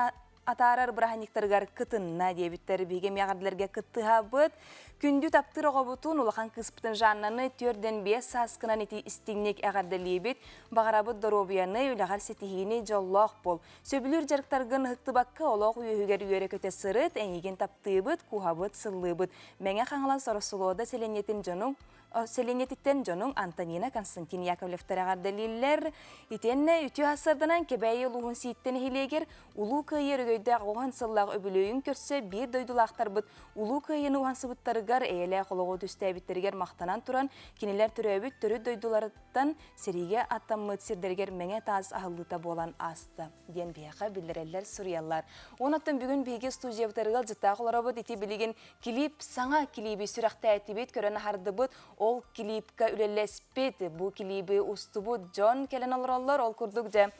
атаарар бырааһынньыктарыгар кытынна диэбиттэр. Биһиги эмиэ эҕэрдэлэргэ кыттыһабыт. Күндү таптыыр оҕобутун, улахан кыыспытын Жаннаны 4-5 сааскынан ити истиҥник эҕэрдэлиибит. Баҕарабыт доруобуйаны, үлэҕэр ситиһиини, дьоллоох буол. Сөбүлүүр дьарыктаргын ыһыктыбакка олох үөһүгэр үөрэ-көтө сырыт, эйигин таптыыбыт, куһабыт, сыллыыбыт. Мэҥэ Хаҥалас Ороссолуода сэлиэнньэтин дьонуҥ Сэлиэнньэтиттэн дьонуҥ Антонина Константин Яковлевтар эҕэрдэлииллэр. Итиэннэ үтүө сарсыарданан Кэбээйи улууһун Сииттэ нэһилиэгэр Улуу Кыайыы өрөгөйдөөх уһун сыллаах үбүлүөйүн көрсө биир дойдулаахтарбыт Улуу Кыайыыны уһансыбыттарыгар, эйэлээх олоҕу түстээбиттэригэр махтанан туран, кинилэр төрөөбүт төрүт дойдуларыттан сэриигэ аттаммыт сирдэригэр мэҥэ таас аһыллыыта буолан ааста диэн биһиэхэ биллэрэллэр, суруйаллар. Онон бүгүн биһиги студиябытыгар ыалдьыттаах олоробут. Ити билигин Клип саҥа клиби сүрэхтээтибит, көрөн аһардыбыт. Ол клипка үлэлэспит, бу клиби устубут дьон кэлэн олороллор. Ол курдук дьэ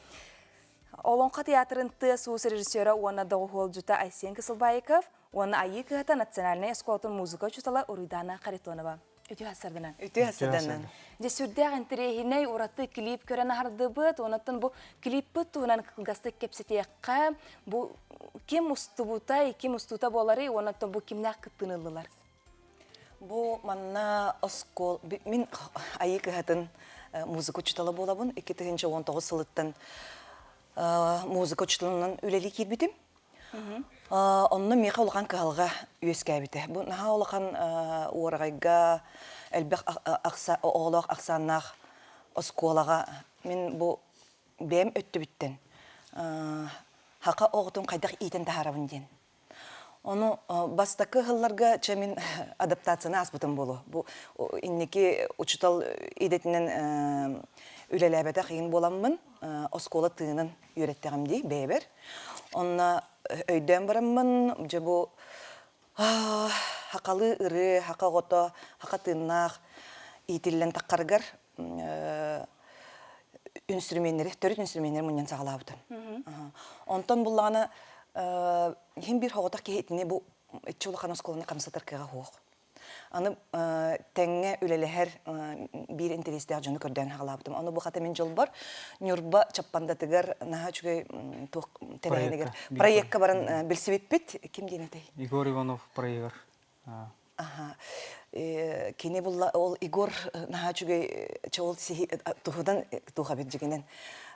Олоҥхо театрын тыас-уус режиссера уонна доҕуһуолдьута Айсен Кысылбаиков уонна Айыы кыһата национальнай оскуолатын музыка учуутала Уруйдана Харитонова. Үтүө сарданан. Үтүө сарданан. Дьэ сүрдээх интэриэһинэй ураты клип көрөн аһардыбыт. Онон бу клиппыт туһунан кылгастык кэпсэтиэххэ. Бу ким устубутай, ким устуута буоларый, онон бу кимнээх кыттыыны ыллылар? Бу манна оскуол мин Айыы кыһатын музыка учуутала буолабын. 2019 сылыттан музыка учууталынан үлэлии киирбитим. Онно миэхэ улахан кыһалҕа үөскээбитэ. Бу наһаа улахан уораҕайга элбэх оҕолоох ахсааннаах оскуолаҕа мин бу бэйэм өттүбүттэн хака оҕотун хайдах иитэн таһаарабын диэн. Ону бастакы сылларга чэ мин адаптацияны ааспытым буолуо. Бу инники учуутал идэтинэн үлэлээбэтэх иһин буоламмын оскуола тыынын үөрэттэҕим дии бэйэбэр. Онно өйдөөн бараммын, дьэ бу хахалыы ырыа, хака оҕото, хака тыыннаах иитиллэн таххарыгар инструменнэри, төрүт инструменнэри мунньан саҕалаабытым. Онтон буллаҕына иһин биир соҕотох киһи итини бу иччи улахан оскуоланы хамсатар кыаҕа суох. Аны тэҥҥэ үлэлэһэр биир интэриэстээх дьону көрдөөн хаалаабытым. Ону бу хата мин дьолбор Ньурба Чаппандатыгар наһаа үчүгэй туох тэрээһинигэр проекка баран билсибиппит. Ким диэн этэй? Егор Иванов проегар. Аха. Кини булла ол Егор наһаа үчүгэй чоол туһудан туха бит дьигинэн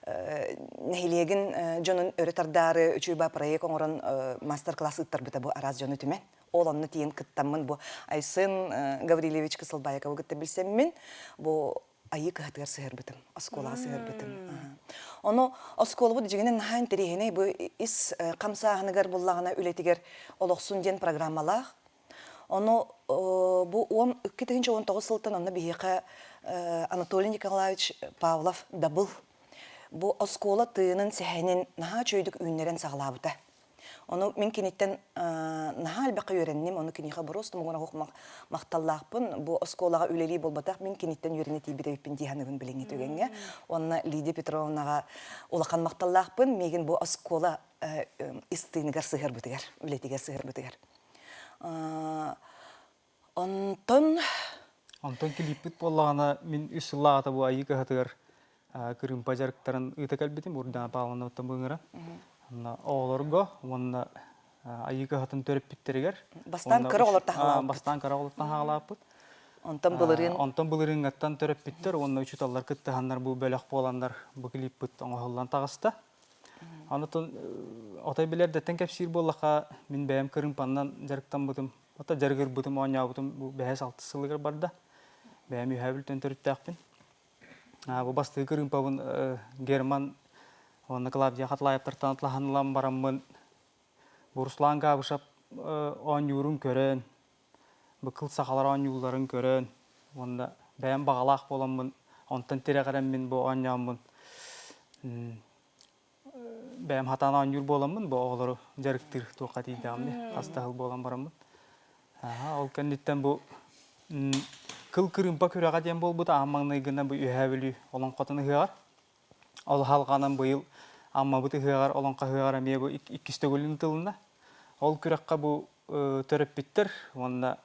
нэһилиэгин дьонун өрө тардаары үчүгэй ба проект оҥорон мастер-класс ыыттарбыта бу араас дьону түмэн. Ол онно тиийэн кыттаммын бу Айсен Гаврильевич Кысылбаековы кытта билсэммин бу Айыы кыһатыгар сыһыарбытым, оскуолаҕа сыһыарбытым. Ону оскуолабыт дьиҥинэн наһаа интэриэһинэй бу ис хамсааһыныгар буллаҕына үлэтигэр олохсун диэн программалаах. Ону бу 2019 сылтан онно биһиэхэ Анатолий Николаевич Павлов Дабыл бу оскуола тыынын, сэһэнин наһаа үчүгэйдик үүннэрэн саҕалаабыта. Ону мин киниттэн наһаа элбэххэ үөрэнним, ону киниэхэ боруос тумугун оһох махталлаахпын. Бу оскуолаҕа үлэлии буолбатах, мин киниттэн үөрэнэ тиийбит эбиппин дии саныыбын билиҥҥи түгэҥҥэ. Уонна Лидия Петровнаҕа улахан махталлаахпын, миигин бу оскуола ис тыыныгар сыһыарбытыгар, үлэтигэр сыһыарбытыгар. Онтон Онтон килииппит буоллаҕына, мин үс сыллааҕыта бу Айыы кыһатыгар кырыымпа дьарыктарын ыыта кэлбитим, Урдана Павловнаттан быҥыра. Онно оҕолорго уонна Айыы кыһатын төрөппүттэригэр. Бастаан кыра оҕолортон хаалааппыт. Бастаан кыра оҕолортон хаалааппыт. Онтон былырыын Онтон былырыыҥҥаттан төрөппүттэр уонна учууталлар кыттыһаннар бу бөлөх буоланнар бу клиппыт оҥоһуллан таҕыста. Онтон отой билэрдэттэн кэпсиир буоллахха, мин бэйэм кырыымпаннан дьарыктаммытым Ото дьарыгырбытым, оонньообутум бу бэһис алтыс сылыгар барда. Бэйэм үһээ бүлтэн төрүттээхпин. Бу бастакы кырыымпабын Герман уонна Клавдия Хатлаевтартан атлаһан бараммын бу Руслан Габышев оонньуурун көрөн, бу кыл сахалар оонньуулларын көрөн уонна бэйэм баҕалаах буоламмын, онтон тирэҕирэммин бу оонньооммун бэйэм хатаан оонньуур буоламмын бу оҕолору дьарыктыыр туохха тиийдэҕим дии хас да сыл буолан бараммын ол кэнниттэн бу кыл кырыымпа күрэҕэ диэн буолбут аан маҥнайгынан бу Үөһээ Бүлүү олоҥхотун ыһыаҕар ол халҕанан быйыл Аммабыт ыһыаҕар олоҥхо ыһыаҕар эмиэ бу иккис төгүлүн ыытылынна ол күрэххэ бу төрөппүттэр уонна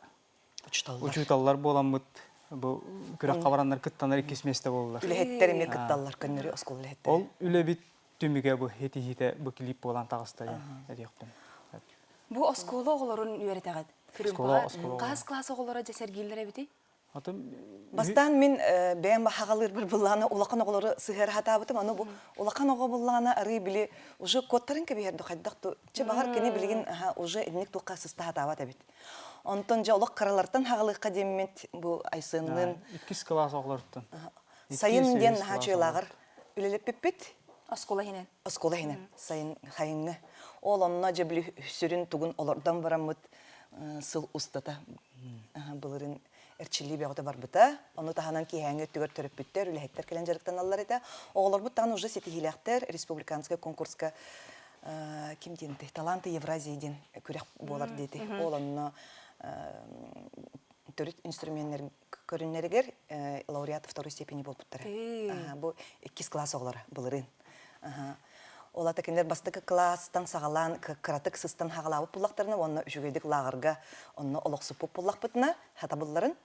учууталлар буоламмыт бу күрэххэ бараннар кыттанар иккис миэстэ буоллулар. Үлэһиттэр эмиэ кытталлар көннөрү оскуола үлэһиттэрэ. Ол үлэбит түмүгэ бу этиһиитэ бу клип буолан таҕыста диэн этиэхпин. Бу оскуола оҕолорун үөрэтэҕит. Оскуола оскуола. Хаһыс класс оҕолоро дьэ сэргииллэр эбитий? Бастаан мин бэйэм хаҕалыырбар быллаана улахан оҕолору сыһыара сатаабытым. Аны бу улахан оҕо буллаана арыы били уже куоттарын кэбиһэр ду хайдах ту чэ баҕар кини билигин уже инник туохха сыста сатаабат эбит. Онтон дьэ олох кыралартан хаҕалыахха диэммит бу Айсынныын Иккис кылаас оҕолоруттан. Сайын диэн наһаа чуйлааҕар үлэлэппиппит. Оскуола иһинэн. Оскуола иһинэн. Сайын хайыҥҥы. Ол онно дьэ били сүрүн тугун олордон бараммыт сыл устата былырын эрчиллии бөҕөтө барбыта. Ону таһынан киэһээҥҥи өттүгэр төрөппүттэр, үлэһиттэр кэлэн дьарыктаналлар этэ. Оҕолорбут даҕаны уже ситиһиилээхтэр республиканскай конкурска ким диэн Таланты Евразии диэн күрэх буолар диэти. Ол онно төрүт инструменнэр көрүннэригэр лауреат второй степени буолбуттара. Бу иккис класс оҕолоро былырыын. Ол ата кинилэр бастакы кылаастан саҕалаан кыратык сыстан хаҕалаабыт буллахтарына уонна үчүгэйдик лааҕырга онно олохсуппут буллахпытына хатабылларын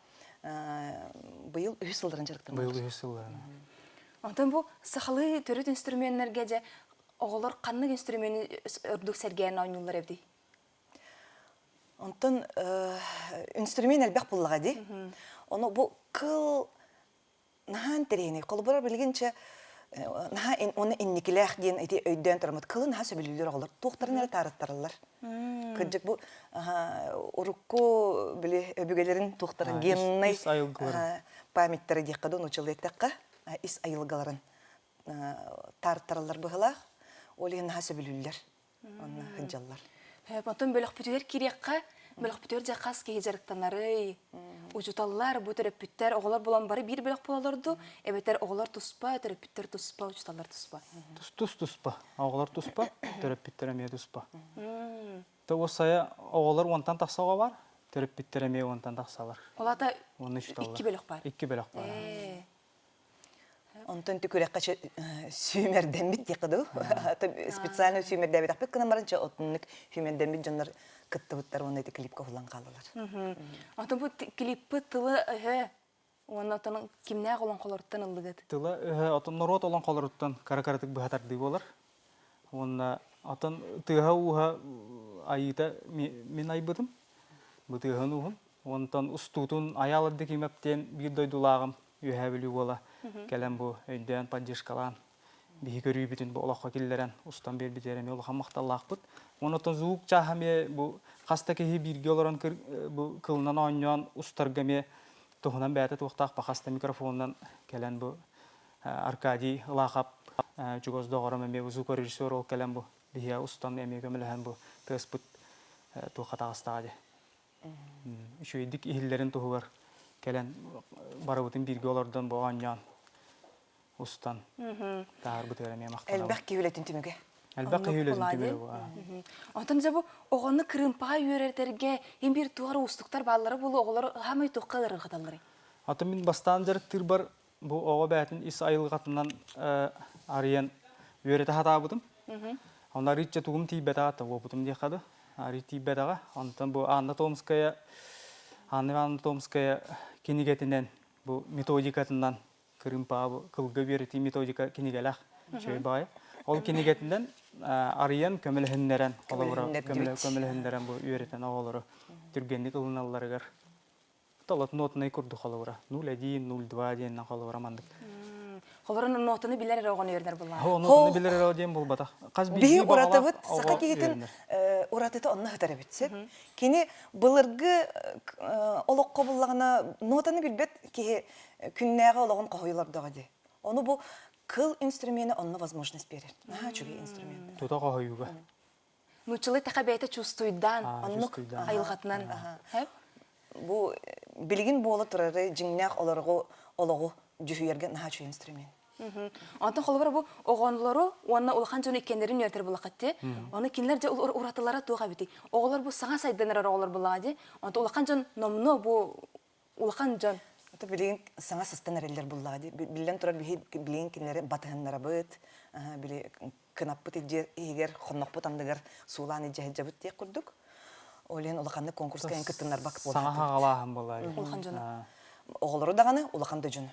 быйыл үһүс сылларын дьарыктаналлар. Быйыл үһүс сылларын. Онтон бу сахалыы төрүт инструменнэргэ дьэ оҕолор ханнык инструмени ордук сэргээн оонньууллар эбитий? Онтон инструмент элбэх буллаҕа дии. Ону бу кыл наһаа интэриэһинэй. Холобура билигин чэ наһаа уонна инникилээх диэн ити өйдөөн тураммыт кылы наһаа сөбүлүүллэр оҕолор. Туохтарын эрэ таарыттараллар. Кырдьык бу урукку били өбүгэлэрин туохтарын геннай памяттара диэххэ дуу нууччалыы эттэххэ ис айылгаларын таарыттараллар быһылаах. Ол иһин наһаа сөбүлүүллэр. Онно сылдьаллар. Потом бөлөхпүтүгэр киириэххэ, бөлөхпүтүгэр дьэ хас киһи дьарыктанарый? Учууталлар, бу төрөппүттэр, оҕолор булан бары биир бөлөх буолаллар дуу, эбэтэр оҕолор туспа, төрөппүттэр туспа, учууталлар туспа? Тус туспа. Оҕолор туспа, төрөппүттэр эмиэ туспа. Тоҕус сайа оҕолор уонтан тахса оҕо бар, төрөппүттэр эмиэ уонтан тахсалар. Ол аата икки бөлөх бар. Икки бөлөх бар. Онтон түкүрэххэ сүүмэрдэммит диэххэ дуу. Специально сүүмэрдээбэтэхпит гынан баран отуннук сүүмэрдэммит дьоннор кыттыбыттар уонна ити клипка уһулан хааллылар. Онтон бу клиппыт тылы өһө уонна отон кимнээх олоҥхолоруттан ыллыгыт? Тыла өһө отон норуот олоҥхолоруттан кара-каратык быһатардыы буолар. Уонна отон тыаһа-ууһа айыыта мин айбытым. Бу тыаһын ууһун. Онтон устуутун Айаал Абдыкимов диэн биир дойдулааҕым Үөһээ Бүлүү уола кэлэн бу өйдөөн поддержкалаан биһи көрүүбүтүн бу олоххо киллэрэн устан биэрбитигэр эмиэ улахан махталлаахпыт. Уонна оттон звук чааһа эмиэ бу хас да киһи бииргэ олорон бу кылынан оонньоон устарга эмиэ Туһунан бэйэтэ туохтаах бахаста микрофонунан кэлэн бу Аркадий Ылаахап чугас доҕорум эмиэ звукорежиссер ол кэлэн бу биһиэ устан эмиэ көмөлөһөн бу тыаспыт туохха таҕыстаҕа дии. Үчүгэйдик иһиллэрин туһугар кэлэн барыбытын бииргэ олордон бу оонньоон устан таһаарбытыгар эмиэ махтанабын. Элбэх киһи үлэтин түмүгэ. Элбэх киһи үлэтин түмүгэ бу. Онтон дьэ бу оҕону кырыымпаҕа үөрэтэргэ им биир туох эрэ уустуктар бааллара буолуо оҕолор хаамай туохха ыарырҕаталларый? Атын мин бастаан дьарыктыырбар бу оҕо бэйэтин ис айылҕатынан арыйан үөрэтэ сатаабытым. Онно арыычча тугум тиийбэтэҕэ да уопутум диэххэ да арый тиийбэтэҕэ. Онтон бу Анна Томская Анна Ивановна Томская кинигэтинэн бу методикатынан кырыымпаҕа бу кылга үөрэтии методика кинигэлээх үчүгэй баҕайы. Ол кинигэтинэн арыйан көмөлөһүннэрэн холобура көмөлөһүннэрэн бу үөрэтэн оҕолору түргэнник ылыналларыгар Толот нотнай курдук холобура. 0-1, 0-2 диэннэн холобура маннык. Холобура нотаны билэр эрэ оҕону үөрэнэр буллаҕа. О, нотаны билэр эрэ диэн буолбатах. Хас Биһи уратыбыт саха киһитин уратыта онно сытар эбит сөп. Кини былыргы олоххо буллаҕына нотаны билбэт киһи күннээҕи олоҕун хоһуйулордоҕо дии. Ону бу кыл инструмена онно возможность биэрэр. Наһаа үчүгэй инструмент. Тута хоһуйууга. Нууччалыы таха бэйэтэ чувствуйдаан, оннук айылҕатынан. Бу билигин буола турары дьиҥнээх олоргу олоҕу дьүһүйэргэ наһаа үчүгэй инструмент. Онтон холобура бу оҕонлору уонна улахан дьону иккиэннэрин үөрэтэр буллаххыт дии. Ону кинилэр дьэ уратылара туох эбитий? Оҕолор бу саҥа сайдан эрэр оҕолор буллаҕа дии. Онтон улахан дьон номнуо бу улахан дьон. Это билигин саҥа сыстан эрэллэр буллаҕа дии. Биллэн турар биһи билигин кинилэри батыһыннарабыт, били кынаппыт иһигэр хоннохпут анныгар суулаан илдьэ сылдьабыт диэх курдук. Ол иһин улаханнык конкурска эн кыттыннарбак Саҥа хаҕалааһын буолар. Улахан дьону. Оҕолору даҕаны, улахан да дьону.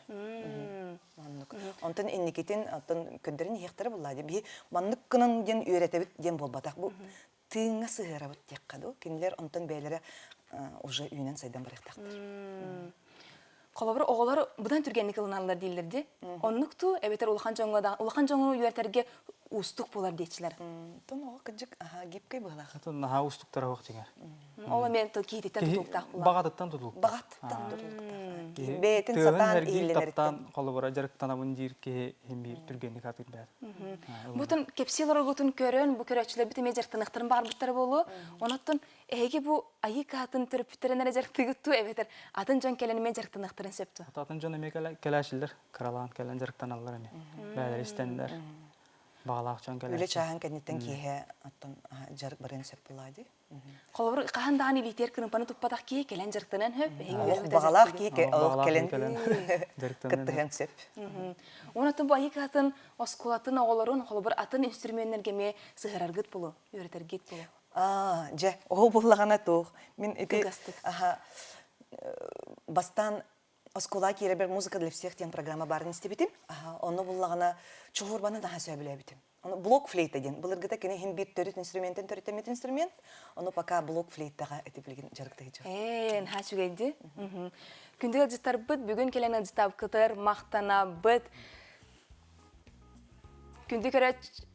Оннук. Онтон инникитин оттон көрдөрөн иһиэхтэрэ буоллаа дии. Биһи маннык гынан диэн үөрэтэбит диэн буолбатах. Бу тыыҥҥа сыһыарабыт диэххэ дуу. Кинилэр онтон бэйэлэрэ уже үүнэн сайдан барыахтаахтар. Холобур, оҕолор быдан түргэнник ылыналлар дииллэр дии. Оннук туу, эбэтэр улахан дьоҥҥо да улахан дьоҥҥо үөрэтэргэ уустук буолар диэччилэр. Тон оҕо кырдьык аха гибкэй быһалаах. Тон наһаа уустуктара суох дьиҥэр. Ол эмиэ киһититтэн тутулуктаах буолар. Баҕатыттан тутулуктаах. Баҕатыттан тутулуктаах. Бэйэтин сатаан иһиллэнэриттэн. Таптаан холобура дьарыктанабын диир киһи иһин биир түргэнник атыыр бээр. Бутун кэпсиил орогутун көрөн, бу көрөөччүлэрбит эмиэ дьарыктаныахтарын баҕарбыттара буолуо. Онон эһиги бу айыы кыһатын төрөппүттэрин эрэ дьарыктыыгыт дуу эбэтэр атын дьон кэлэн эмиэ дьарыктаныахтарын сөп дуо? Атын дьон эмиэ кэлээчилэр, кыралаан кэлэн дьарыктаналлар эмиэ. Бэйэлэрэ истэннэр, баҕалаах дьон кэлээчи. Үлэ чааһын кэнниттэн киэһэ оттон дьарык барыан сөп буолаа дии. Холобур, хаһан даҕаны илиитигэр кырыымпаны туппатах киһи кэлэн дьарыктаныан сөп. Баҕалаах киһи олох кэлэн кыттыһыан сөп. Онон бу айыы кыһатын оскуолатын оҕолорун холобур атын инструменнэргэ эмиэ сыһараргыт булу, үөрэтэргит булу. Аа, дьэ, ол буллаҕына туох. Мин ити аха бастаан оскуола киирэрбэр музыка для всех диэн программа баарын истибитим. Аха, онно буллаҕына чуһуурбаны наһаа сөбүлээбитим. Ону блок флейта диэн. Былыргыта кини иһин биир төрүт инструментин төрүттэммит инструмент. Ону пока блок флейтаҕа ити билигин дьарыктыһыччы. Ээ, наһаа үчүгэйди. Күндү ыалдьыттарбыт бүгүн кэлэн ыалдьыттаабыккытыгар махтанабыт. Күндү көрөөччү...